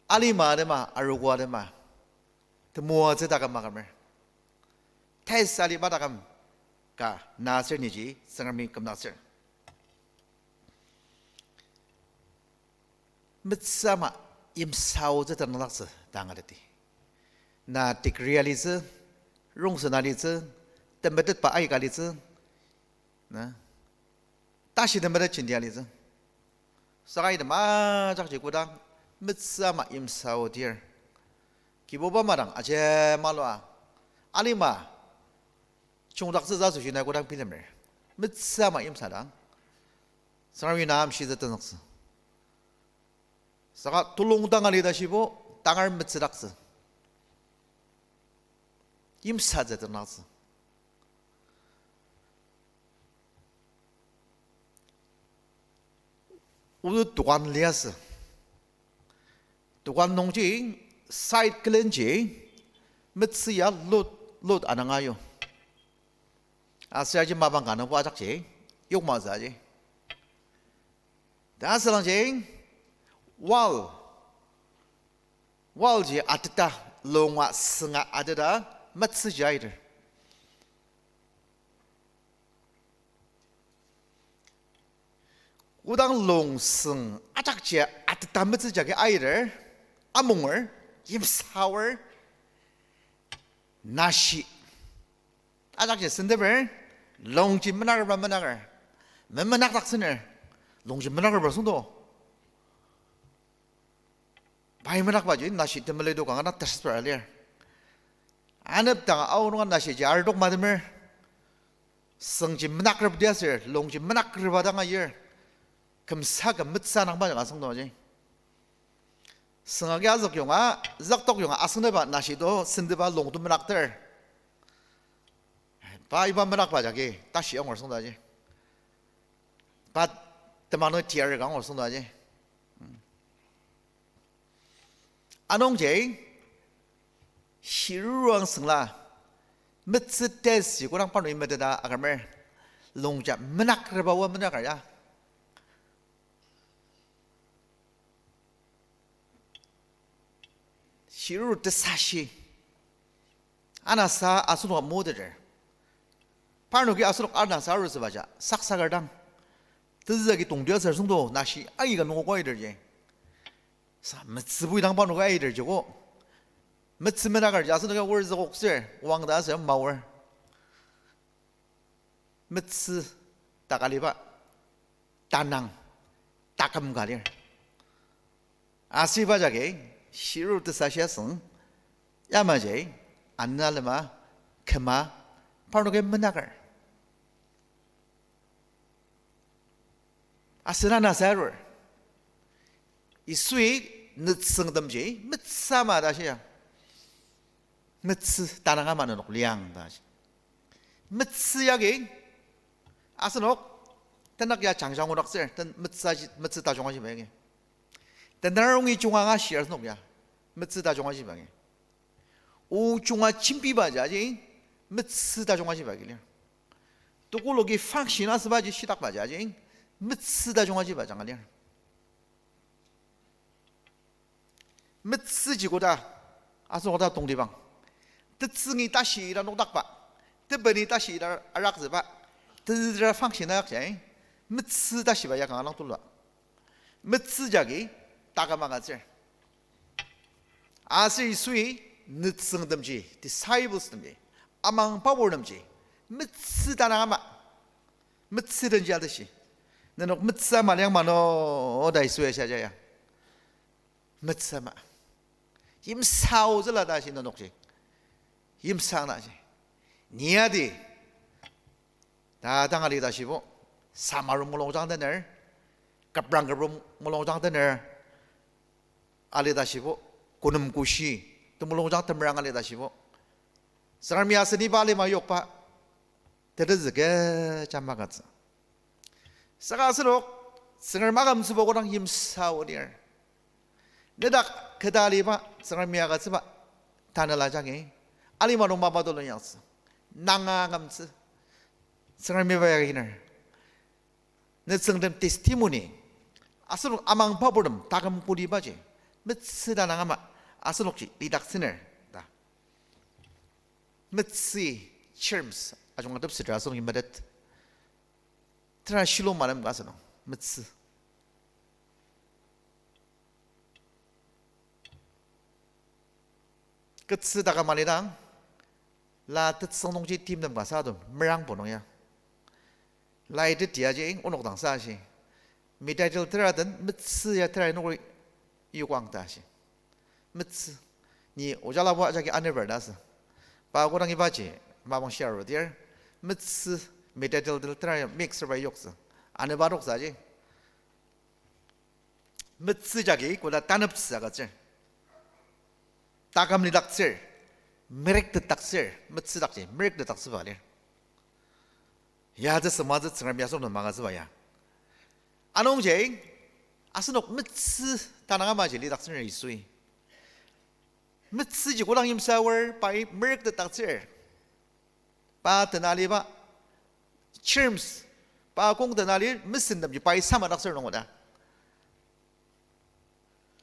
alima atema, arogo atema, temoatsü taküm makümer. Taste aliba taküm ka na aser niji Tsüngremi kümdaktsür. Metsü ama yimsao tsü tenüngdaktsü ta angateti. Na degree alitsü, rongsen alitsü, temetetba aika alitsü, na, tashi temetet jenti alitsü. Saka item ajakji kodang metsü ama yimsao dir, Kibuba madang ajema lua, alima chungdaktsütsü asoshi nai kodang bilemer, metsü ama yimsadang, Tsüngremi na amshitsü tenzüktsü. Saka tulung dang ali tashibo, tangar metsüdaktsü, yimsatsü tenüngdaktsü. Oda dokan liasü. Dokan nungji, side külenji, metsü ya lot, lot ananga yu. Aser aji mapang ka nungbo ajakji, yokmatsü aji. Ta asüngdangji, wall, wall ji ateta, lunga sünga ateta, metsü ji aiter. Kodang lungsüng ajakji ateta metsü jagi aiter, amunger, yimsaor, nashi ajakji senteper, lungji menakerba menaker, memenakdaktsüner, lungji menakerba süngdo. Pai menakbaji nashi temeledo kanga na teshitsüra lir. Anepdang aonunga nashiji ardok matemer. Süngji menakrepdi aser, lungji menakreba dang ayir. Kümsa küm metsü nangba jaka süngdo aji. Süng agi azük yonga, züktok yonga asüngdangba nashi to sentepa lung to menakter. Pa iba menakba jagi, tashi angur süngdo aji. Pa temang nung tiyar ka angur süngdo aji. Anungji, shiruruang süngla, metsü test ji kodang parnok imeteta akümer, lungja menakreba wa menaker ya. Shiruru tesashi. Anasa asenok moteter. Parnoki asenok anasa arutsübaja saksaker dang, tezüa ki tongtia ser süngdo nashi aika nungo koiterji. Sa metsübui dang parnoki aiterjiko. Metsü menakerji asenoki wor zükokser, wangta aser maor. Metsü takaliba, tanang, taküm ka lir. Asüba jagi, shiru tesashia süng, yamaji, anü alema, küma, parnoki menaker. Asen anasa arur. Yisui nütsüngtemji metsü ama ta shia. Metsü tanang ama nenok liang ta shi. Metsü yagi, asenok, tenük ya jangjang odaktsür, ten metsü aji, metsü tajung ajiba yagi. Tenarungi junga nga shir asenok ya, metsü tajung ajiba yagi. O junga jembiba jaji, metsü tajung ajiba yagi lir. Tokoloki function asübaji shitakba jaji, metsü tajung ajiba janga lir. Metsüji koda, asenok ta tongtibang. Tetsüngi tashi ita nokdakba, tebeni tashi ita arakzüba, tezüra function ayakjai, metsü tashiba ya kanga lang tulu. Metsü jagi taküm agütsür. Aser Yisui nütsüngtemji, disciples temji, amangba purtemji, metsü tanang ama, metsü denji ateshi. Nenok metsü ama liang mano, ta Yisui ya shia jaya. Metsü ama. Yimsao züla ta shi nenokji. Yimsang na ji. Ni adi. Ta dang ali tashibo. Samarum mulungjang tener. Kaprang kaprum mulungjang tener. Ali tashibo. Kunem kushi. Temulungjang temerang ali tashibo. Tsüngremi aseniba alima yokba tetezü kecha magütsü. Saka asenok, Tsüngrem akümtsüba kodang yimsao lir. Nedak keta aliba, Tsüngremi agütsüba, tanela jagi, alima nung mapa tulu inyaktsü. Nanga akümtsü, Tsüngremi ba yagi iner. Nütsüngtem testimony, asenok amangba purtem taküm kutibaji, metsü tanang ama, asenokji lidaktsüner, ta. Metsü, germs, ajunga tepseter asenoki metet. Tera shilung malem ka asünung, metsü. Ketsü taküm alidang, la tetsüng nungji timtem ka sa adem, merangbo nung ya. Lai teti aji onok dang sa shi. Mitatil tera den, metsü ya tera nungri yukwang ta shi. Metsü. Ni ojalabo ajaki aneber ta sü. Pa kodang ibaji, mapang share dir. Metsü, mitatil tera mix ba yoktsü. Aneba toksa ji. Metsü jagi koda taneptsü agütsür. Taküm lidaktsür, merektetdaktsür, metsü dakji merektetdaktsüba lir. Ya tsü süma tsü Tsüngrem yasok nung magütsüba ya. Anungji, asenok metsü tanang amaji lidaktsür Yisui. Metsüji kodang yimsüa aor pai merektetdaktsür. Pa tenaliba germs, pa kong tenali mesentemji pai samadaktsür nung oda.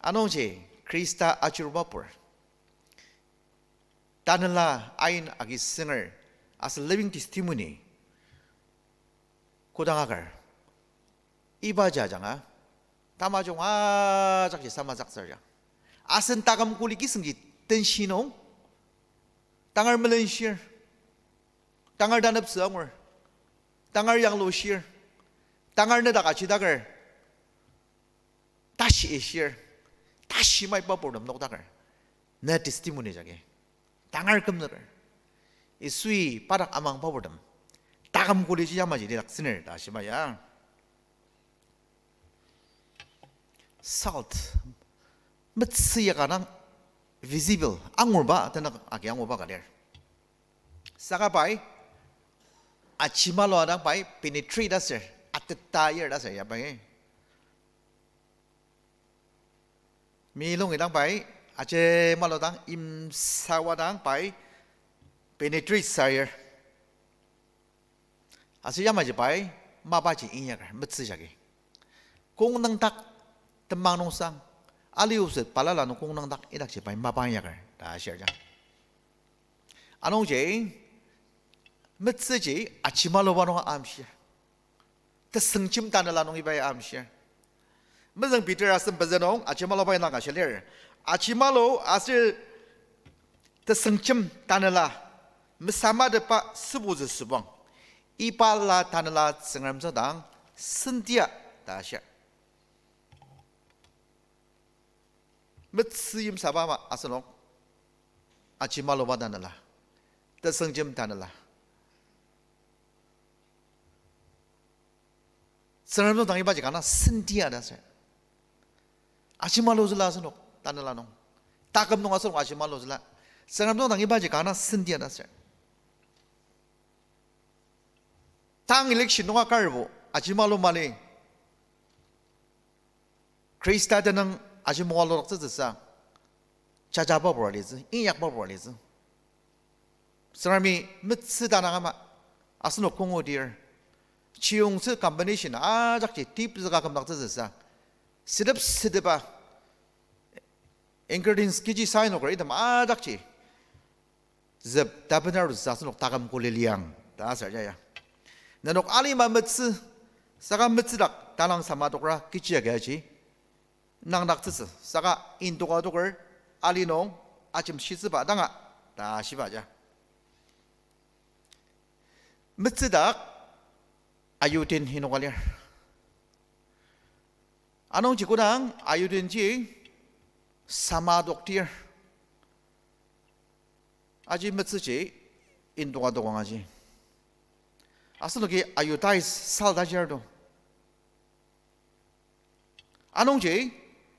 Anungji Khrista ajurubapur. Tanela ain agi sünger, aser living testimony kodang akar. Iba jajanga, tamajung ajakji samatsaktsür ja. Asen taküm kuli kisüngji tenshi nung, tangar melenshir, tangar taneptsü angur, tangar yanglushir, tangar nedak achidaker, tashi ishir, tashi maiba purtem nokdaker, ne testimony jagi tangar kümnüker, Yisui padak amangba purtem taküm kuliji yamaji lidaktsüner ta shiba ya. Salt, metsü ya kanga visible, angurba tenük agi angurba ka lir. Saka pai ajimalo adang pai penetrate aser, ateta yir aser ya pai. Milung idang pai, ajimalo dang imsawa dang pai penetrate sayir. Aser yamaji pai, mapaji inyaker, metsü jagi. Kong nüngdak, temang nungsang, ali oset balala nung kong nüngdak idakji pai mapa inyaker ta ashir ja. Anungji, metsüji ajimaloba nung amshir. Tesüngjem tanela nung iba ya amshir. Mezüng Peter asem pezü nung ajimaloba indang ka shia lir. Ajimalo aser tesüngjem tanela mesamatepba sübutsü sübang, iba la tanela Tsüngrem tsüngdang sentia ta shia. Metsü yimsaba ama asenok ajimaloba tanela, tesüngjem tanela Tsüngrem nung dang ibaji kanga sentia ta ser. Ajimalo züla asenok tanela nung. Taküm nung asenok ajimalo züla. Tsüngrem nung dang ibaji kanga sentia ta ser. Tang election nunga karbo ajimalo mali. Khrista tenüng ajimalo aloktsütsüsa, jajaba pur alitsü, inyakba pur alitsü. Tsüngremi metsü tanang ama, asenok kongodir. Chiyongtsü combination ajakji tip züka kümdaktsütsüsa, sedep sedeba ingredients kechi sainoker item ajakji züp tapenar sa asenok taküm kuli liang ta aser jaya. Nenok alima metsü, saka metsüdak tanang samadokra kechi agi aji nangdaktsütsü, saka indoka adoker ali nung ajemshitsüba danga ta shiba ja. Metsüdak iodine inoka lir. Anungji kodang iodine ji samadoktir, aji metsüji indoka adokang aji. Asenoki iodized salt ajir to. Anungji,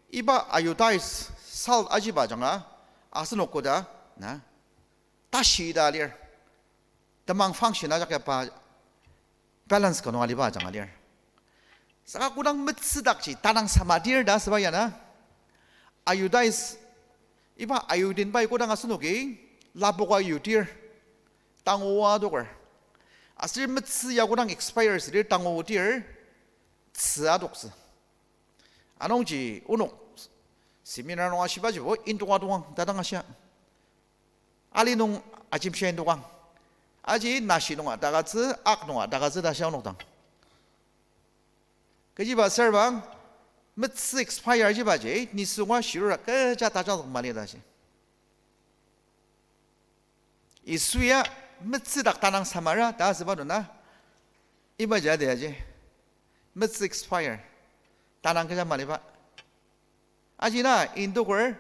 iba iodized salt ajiba ajanga, asenok koda, na, tashi ita lir. Temang function ajak ya pa balance ka nung aliba ajanga lir. Saka kodang metsüdakji tanang samadir ta asüba ya na, iodized, iba iodine pai kodang asenoki lapoka yutir, tangoa adoker. Aser metsü ya kodang expire südir tangotir, tzü adoktsü. Anungji onok seminar nung ashibajibo indoka adokang ta dang ashia. Ali nung ajimshia indokang. Aji nashi nunga takatsü, ak nunga takatsü ta shia onok dang. Kechiba serbang, metsü expire ajibaji, nisunga shirura kecha tajangzük mali ta shi. Yisu ya metsü dak tanang samara ta asüba dona. Iba ja de aji. Metsü expire. Tanang kecha maliba. Aji na, indoker,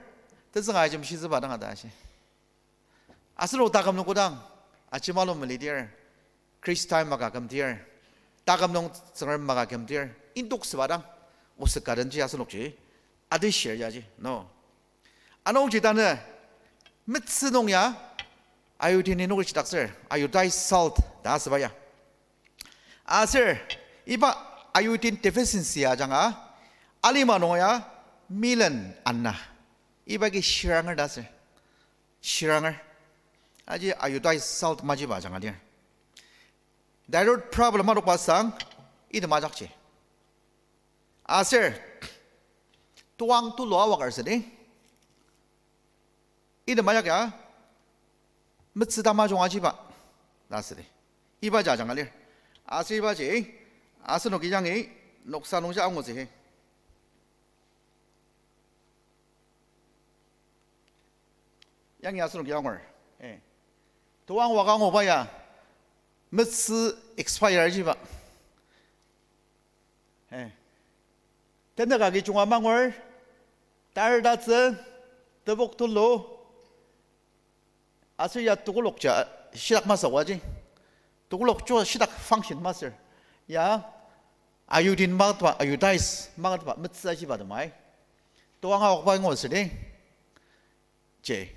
tetsünga ajemshitsüba dang ata ashi. Asenok taküm nung kodang, ajemalom melidir, Khrista maka kümdir, taküm nung Tsüngrem maka kümdir, indoksüba dang, oset ka denji asenokji, atishir yaji, no. Anungji tanü, metsü nung ya, iodine inoki shitaktsür, iodized salt ta asüba ya. Aser, iba iodine deficiency ajanga, alima nung ya, melon ana. Iba agi shiranger ta asür. Shiranger. Aji iodized salt majiba ajanga lir. Thyroid problem adokba sang, item ajakji. Aser, toang tulu awakar südi. Item ajak ya, metsü tamajung ajiba, ta südi. Iba ja ajanga lir. Aser ibaji, asenoki yangi, noksa nungji angutsü he. Yangi asenoki angur. Eh. Toang waka anguba ya, metsü expire jiba. Eh. Tenük agi junga mangur, tar tatsü, tebok tulu, aser ya tekolak ja shitak masü waji. Tekolak jo shitak function masür. Ya, iodine maketba, iodized maketba, metsü ajiba temai. Toang awakba ingo südi. Je.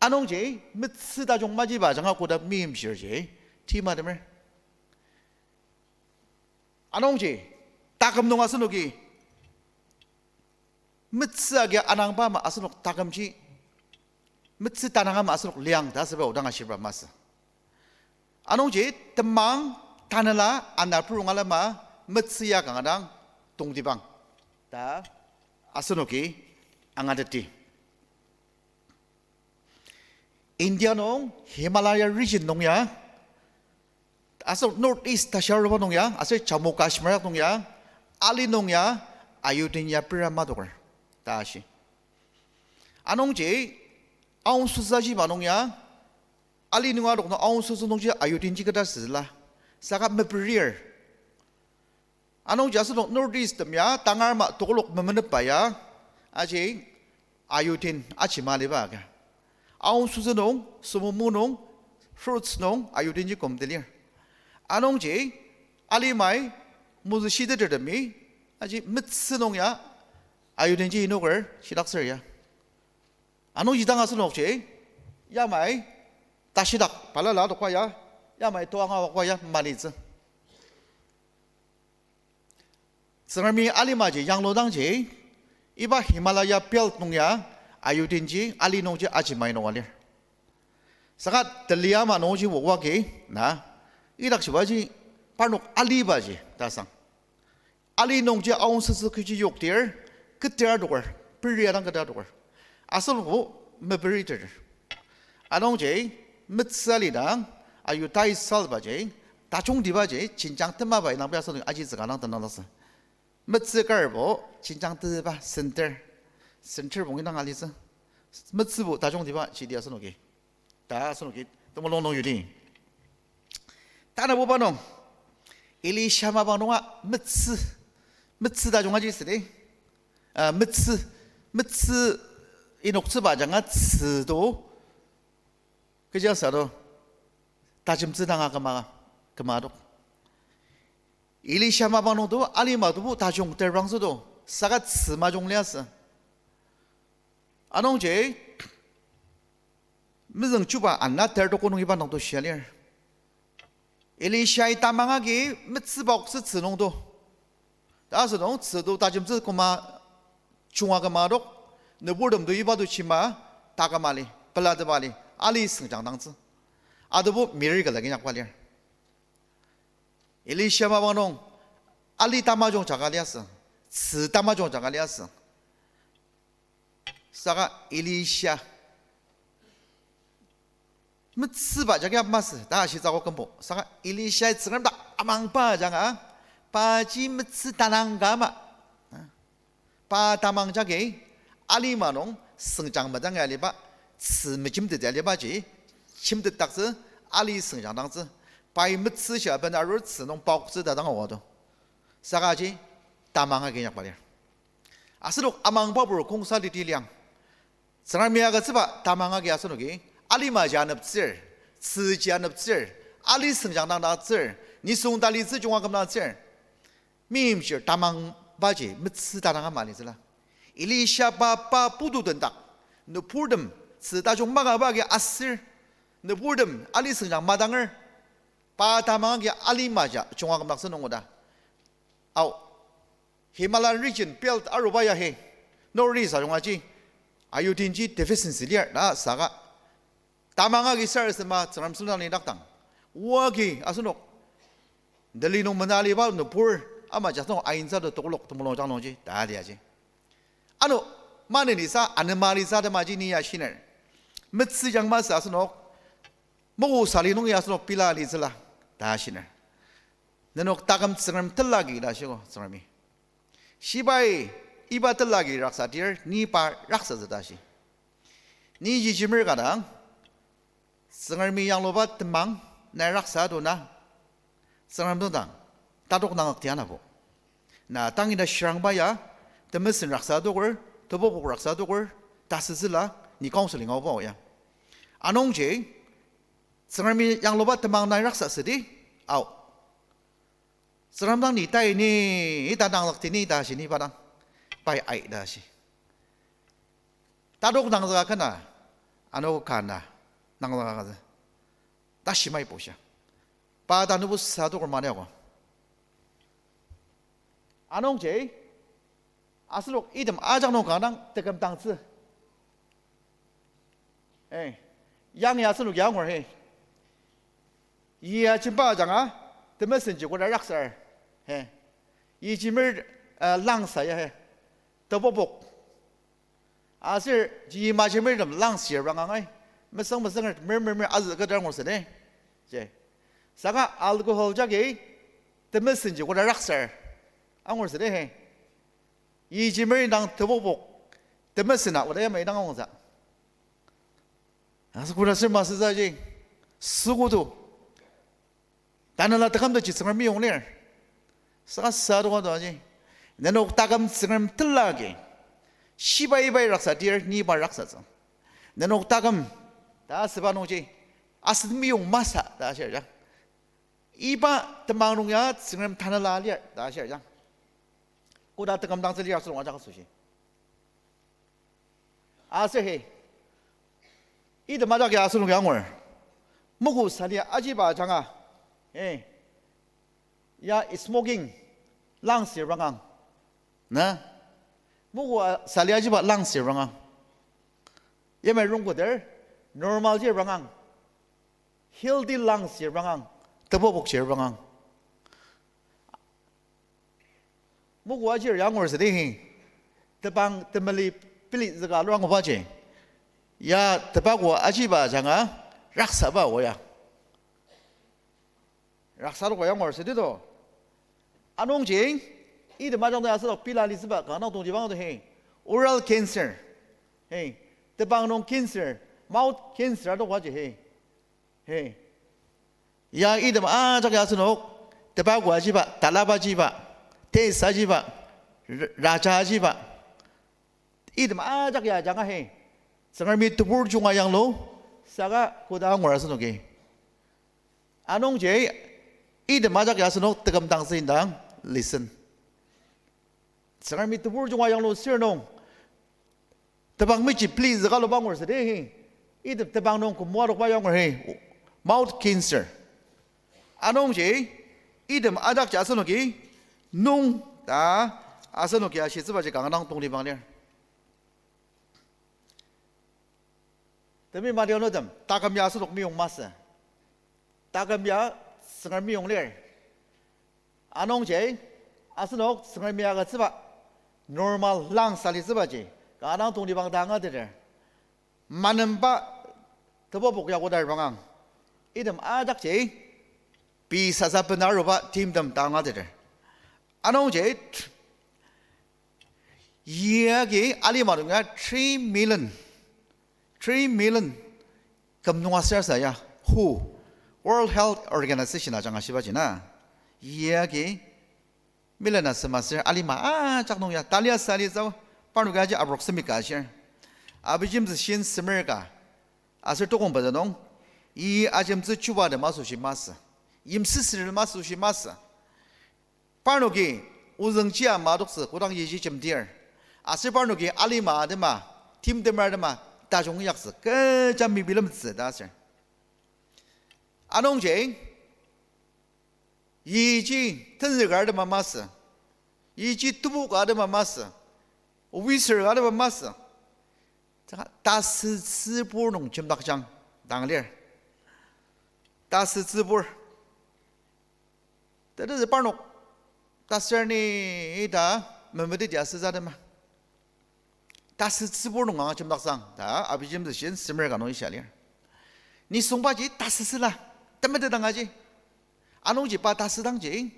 Anungji, metsü tajung majiba ajanga koda meimchirji, tima temer. Anungji, taküm nung asenoki, metsü agi anangba ama asenok takümji, metsü tanang ama asenok liang ta asüba odang ashiba masü. Anungji, temang, tanela, ana purung alema, metsü ya kanga dang, tongtibang ta asenoki angateti. India nung Himalaya region nung ya, aser North East tashi aruba nung ya, aser Jammu Kashmir nung ya, ali nung ya, iodine ya pera madoker ta ashi. Anungji, aongsüsü ajiba nung ya, ali nung adok nung aongsüsü nungji iodine ji keta süla, saka meperir. Anungji asenok North East tem ya, tangar ama tekolak memenepba ya, aji iodine aji maliba ka. Aongsüsü nung, sumumu nung, fruits nung, iodine ji kümdi lir. Anungji, alimai, mozü shitetertemi, aji metsü nung ya, iodine ji inoker, shitaktsür ya. Anungji dang asenokji, yamai, tashidak balala adokba ya, yamai toang awakba ya, malitsü. Tsüngremi alimaji yangludangji, iba Himalaya belt nung ya, iodine ji, ali nungji aji mai nunga lir. Saka teli ama nungji wawagi, na, idakjibaji, parnok alibaji, ta sang. Ali nungji aongsüsü kechi yokdir, keter adoker, peri adang keter adoker. Asenokbo meperiter. Anungji, metsü alidang, iodized salt baji, tajungtibaji, jenjang temaba indang pia asenok ajitsüka dang tenüngsang. Metsü karbo, jenjang teba, center. Center bong indang alitsü. Metsübo tajungtiba, shidi asenoki. Ta asenoki, temulung nung yudi. Tanabuba nung, Elisha mapang nunga metsü, metsü tajung aji südi. Ah, metsü, metsü inoktsüba ajanga tsü to, kechi asa to, tajemtsü danga küma, küma tok. Elisha mapang nung to, alima tobo tajung terbangtsü to, saka tsü majung liasü. Anungji, mezüng chuba ana ter toko nung iba nung to shia lir. Elishai tamang agi metsüba oksü tsü nung to. Ta asünung tsü to tajemtsü küma chunga küma adok, nüburtem to iba to chima, taküma li, pelateba li, ali süngjang dangtsü. Adobo miracle agi inyakba lir. Elisha mapang nung, ali tamajung jaka liasü, tsü tamajung jaka liasü. Saka Elisha metsüba jagi masü, ta shitsü ko kümbo. Saka Elisha Tsüngrem dak amangba ajanga, paji metsü tanang ka ama. Pa tamang jagi, alima nung, süngjang medang aliba, tsü mejemteti alibaji, Shimtetdaktsü, ali sengjangdangtsü, pai metsü shia ben arutsü nung paoktsü ta dang aoa to. Saka aji tamang agi inyakba lir. Asenok amangba pur kongsa liti liang. Tsüngremi agütsüba tamang agi asenoki, alima ji aneptsür, tzü ji aneptsür, ali sengjang dang dangtsür, nisung talitsü junga kümdangtsür. Meimchir tamangbaji metsü tadanga malitsüla. Elisha pa, pa putu tendak, nüburtem, tzü tajung makaba agi asür, nüburtem ali sengjang madanger, pa tamang agi alima ja junga kümdaktsü nung oda. Ao, Himalayan region belt aruba ya he, North East ajunga ji, iodine ji deficiency lir ta saka, tamang agi sarasadema Tsüngrem sülen dang lidakdang, oa agi asenok Delhi nung mena aliba nübur ama jasenok ainsa to tokolok temulung jang nungji ta liaji. Ano, maneni sa, anema lisa temaji ni ya shiner. Metsü jang masü asenok, moku sali nung ya asenok pila litsüla ta shiner. Nenok taküm Tsüngrem telagi ta shiko Tsüngremi. Shibai, iba telagi raksadir, ni pa raksatsü ta shi. Ni yijimer ka dang, Tsüngremi yangluba temang nai raksa to na, Tsüngrem dang tatok nangzükti anabo. Na tangida shirangba ya, temesen raksa toker, tebopok raksa toker, tasütsüla, ni counseling aoba ya. Anungji, Tsüngremi yangluba temang nai raksa südi, ao. Tsüngrem dang ni tai ni, ita nangzükti ni ta shi ni pa dang. Pai ai ta shi. Tatok nangzüka kena, ano kana, nangzüka katsü. Tashi maibo shia. Pa tanübo sa toker mani ako. Anungji, asenok item ajak nung kanga dang tekümdangtsü. Eh, yang ya asenok ya angur he. Yia jemba ajanga, temesenji koda raksar. He. Yijimer, eh, langsa ya he. Tebopok. Aser ji majemertem langsir bangangai. Mesüng mesünger mer mer mer azü kedar angur süde. Je. Saka alcohol jagi temesenji koda raksar angur süde he. Yijimer dang tebopok temesena koda yamai dang angsa. Aser koda ser masütsü aji, süogo to. Tanela taküm taji Tsüngrem meyong lir. Saka sa toka to aji. Nenok taküm Tsüngrem telagi. Shibai bai raksadir, ni pa raksatsü. Nenok taküm ta asüba nungji, asen meyong masü ta ashir ya. Iba temang nung ya Tsüngrem tanela lir ta ashir ya. Koda tekümdangtsü lir asenok ajak asoshi. Aser he, item ajak ya asenok ya angur. Moku sali ajiba ajanga, eh, ya smoking, langsir bangang. Na? Moku a-, sali ajiba langsir bangang. Yamai rongkoder, normal jir bangang. Healthy langsir bangang. Tebopok jir bangang. Moku ajir ya angur südi hi. Tebang temeli pili züka alu angubaji. Ya tebako ajiba ajanga raksaba oya. Raksa toka ya angur südi to. Anungji, item ajak nung asenok pila litsüba kanga dang tongtibang to hi. Oral cancer. He. Tebang nung cancer, mouth cancer adokaji he. He. Ya item ajak ya asenok, tobacco ajiba, talab ajiba, taste ajiba, r-, raja ajiba. Item ajak ya ajanga he. Tsüngremi tebur junga yanglu, saka koda angur asenoki. Anungji, item ajak ya asenok tekümdangtsü indang, listen. Tsüngremi tebur junga yanglu sür nung, tebang mechi pli züka aluba angur südi hi. Item tebang nung kümwa adokba ya angur hi. Mouth cancer. Anungji, item ajakji asenoki nung ta asenoki ashitsübaji kanga dang tongtibang lir. Temeim adianutem, taküm ya asenok meyong masü. Taküm ya Tsüngrem meyong lir. Anungji, asenok Tsüngremi agütsüba normal lungs alitsübaji kanga dang tongtibang ta angateter. Manemba tebopok ya koda rebangang. Item ajakji pei sasa bena aruba timtem ta angateter. Anungji, yagi alima nung ya three million, three million Küm nung aser sa ya, who, World Health Organization ajanga shibaji na, yagi million asem aser alima ajak nung ya, tali asa ali zao, parnoki aji approximate ka ashir. Abijemtsü shin semer ka, aser tokong pezü nung, i ajemtsü chuba de masü shi masü. Yimsüsür masü shi masü. Parnoki ozüng chia madoktsü kodang yeji jemdir. Aser parnoki alima atema, timtemer atema, tajung yaktsü, kecha mebilemtsü ta aser. Anungji, yeji tenzüker atema masü, yeji tebuk atema masü, officer atema masü, saka tasütsübur nung jemdakjang dang lir. Tasütsübur. Tetezü parnok taser ni ita memeteti asütsü atema. Tasütsübur nung anga jemdakjang ta, Abijemtsü shin semer ka nung ishia lir. Nisungbaji tasütsüla, temetet dang aji. Anungji pa tasüdangji,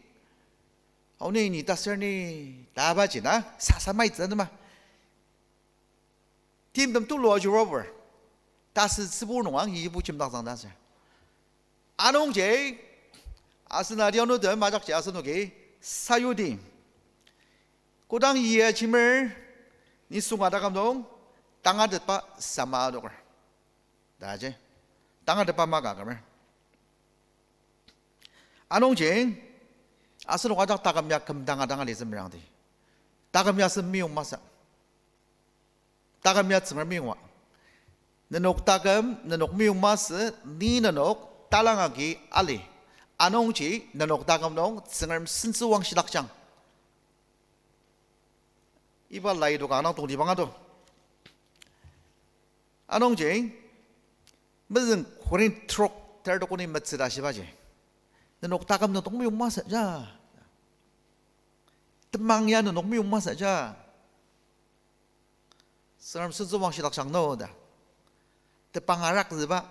aoni ni taser ni ta baji na, sasa maitsü atema. Timtem tulu ajurubar, tasütsübur nung ang yibu jemdakjang ta aser. Anungji, asen adianutem ajakji asenoki sayudi, kodang yia jimer, nisung taküm nung tangatetba sama adoker ta ji, tangatetba maka kümer. Anungji, asenok ajak taküm ya kümdanga danga litsü merangdi. Taküm ya sen meyong masü. Taküm ya Tsüngrem meyonga. Nenok taküm, nenok meyong masü, ni nenok talang agi ali. Anungji nenok taküm nung Tsüngrem sentsüwangshidakjang. Iba lai doka nang tongtibang ato. Anungji, mezüng Korinth trok ter tokoni metsü ta shibaji, nenok taküm nenok meyong masü ja. Temang ya nenok meyong masü ja. Tsüngrem sentsüwangshidakjang no ta. Tepang arakzüba,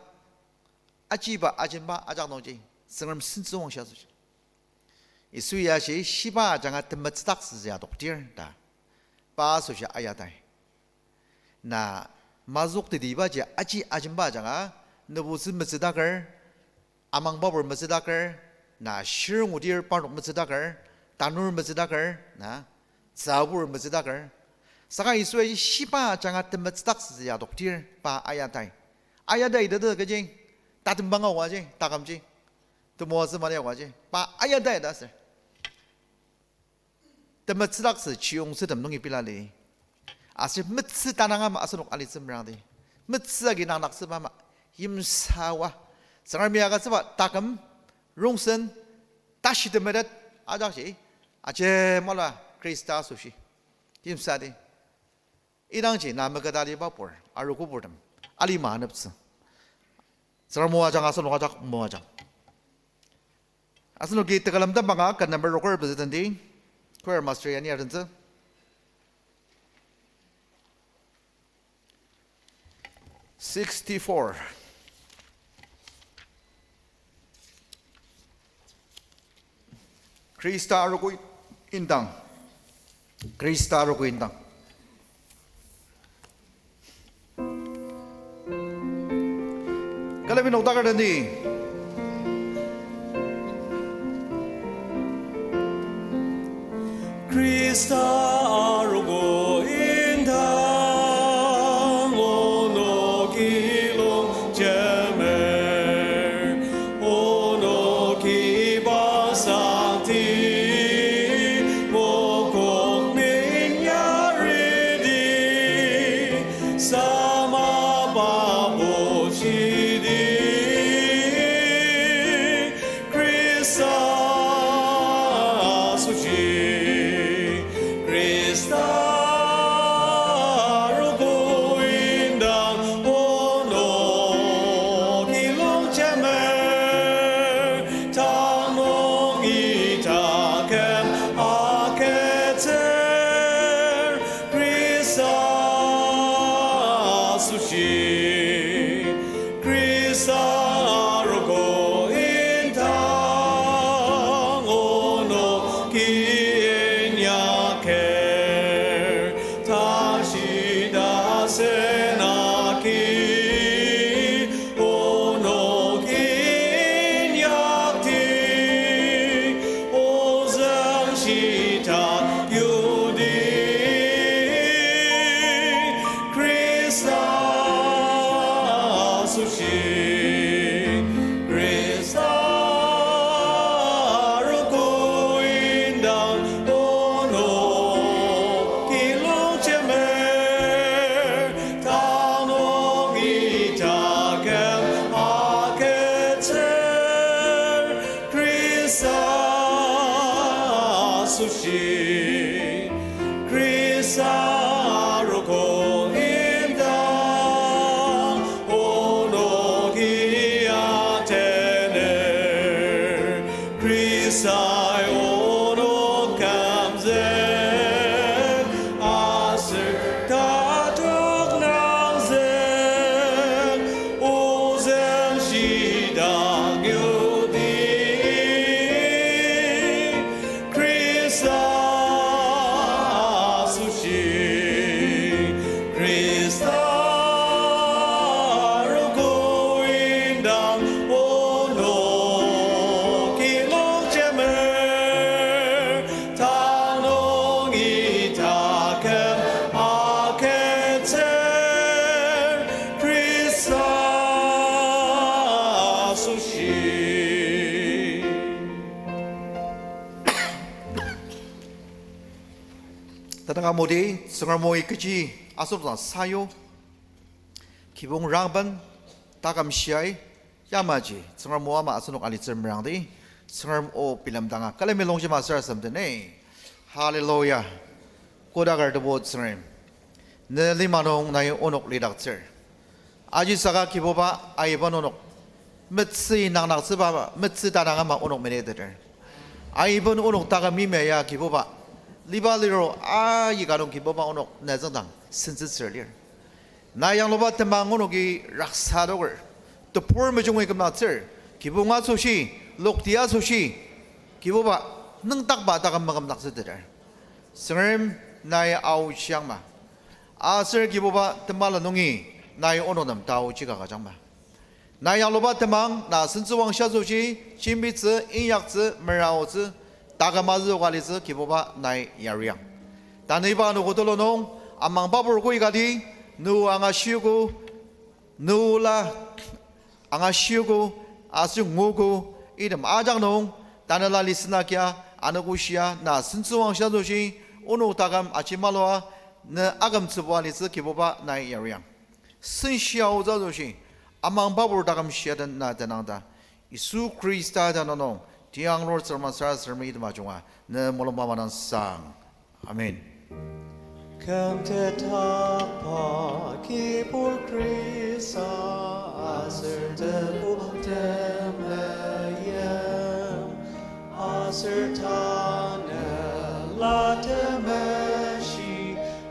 ajiba, ajemba ajak nungji, Tsüngrem sentsüwangshi asoshi, Yisu ya ashi, shiba ajanga temetsüdaktsütsü adoktir ta. Pa asoshi aya tai. Na mazüktetibaji aji ajemba ajanga, nübutsü metsüdaker, amangbabur metsüdaker, na shirngudir parnok metsüdaker, tanur metsüdaker, na tsübur metsüdaker. Saka Yisu aji shiba ajanga temetsüdaktsütsü adoktir pa aya tai. Aya tai tete kechi, tatembang aoaji, takümji, temoatsü mali aoaji, pa aya tai ta aser. Temetsüdaktsü chiyongtsütem nungi pila li. Aser metsü tanang ama asenok alitsü merangdi. Metsü agi nangdaktsüba ama, yimsa oa. Tsüngremi agütsüba taküm, rongsen, tashi temetet, ajakji, ajemala Khrista asoshi, yimsadi. Idangji na meketa aliba pur, arogo purtem, alima aneptsü. Tsüngrem moajang, asenok ajak moajang. Asenoki tekülem tembanga ken number roker pezü tendi, choir master yani adentsü. Sixty-four. Khrista arogo indang. Khrista arogo indang. Kalebi nokdaker tendi. Khrista arogo indang, onoki longjemer, onoki basangti, mokok minyaridi, sama pa oshidi. Khrista asoshi, Khrista arogo indang, onoki longjemer, tanü nungi taküm agütsür, Khrista asoshi. Khrista arogo indang, onoki inyaker, tashi tasen agi, o Tanü ka modi, Tsüngrem o kechi asenok dang sayu. Kibong rangben, taküm shiai, yamaji, Tsüngrem o ama asenok alitsü merangdi, Tsüngrem o bilemdanga, külemi longjema sarasadem den. Hallelujah. Kodaker Tebu Tsüngrem, ne lima nung nai onok lidaktsür. Ajisaka Kibuba, aiben onok metsü nangdaktsüba, metsü tanang ama onok meniteter. Aiben onok taküm mimia ya Kibuba, liba liro aika nung Kibuba onok ne tsüngdang sentsütsür lir. Nai yangluba temang onoki raksadoker, tebur mejungi kümdaktsür, kibong asoshi, lokti asoshi, Kibuba, nüngdakba taküm makümdaktsüteter. Tsüngrem, nai aochiangma. Aser Kibuba temala nungi nai onok nem taochi ka agüjangma. Nai yangluba temang na sentsüwangshi asoshi, jembitsü, inyaktsü, meraotsü, taküm azüoka alitsü Kibuba nai yariang. Tanü iba anogo tulu nung, amang babur koikati, nu angashiogo, nula angashiogo, aser nguogo, item ajak nung, tanela listenakia, anogo shia, na sentsüwangshi asoshi, onok taküm ajemalua, ne akümtsübua alitsü Kibuba nai yariang. Senshia aotsü asoshi, amang babur taküm shia den na tenang ta, Yisu Khrista tenüng nung, tianglur Tsüngrem sarasademi item ajunga, ne mulungba madangsang. Amen. Kümtetba Kibur Khrista aser Tebu temeim, aser Tanela Temeshi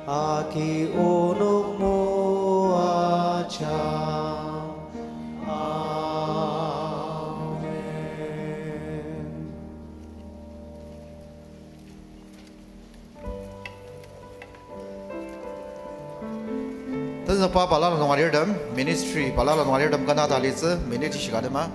agi onok moajang. Amen. Tenzükba balala nung alirtem, ministry balala nung alirtem kanga ta alitsü, minute shika tema.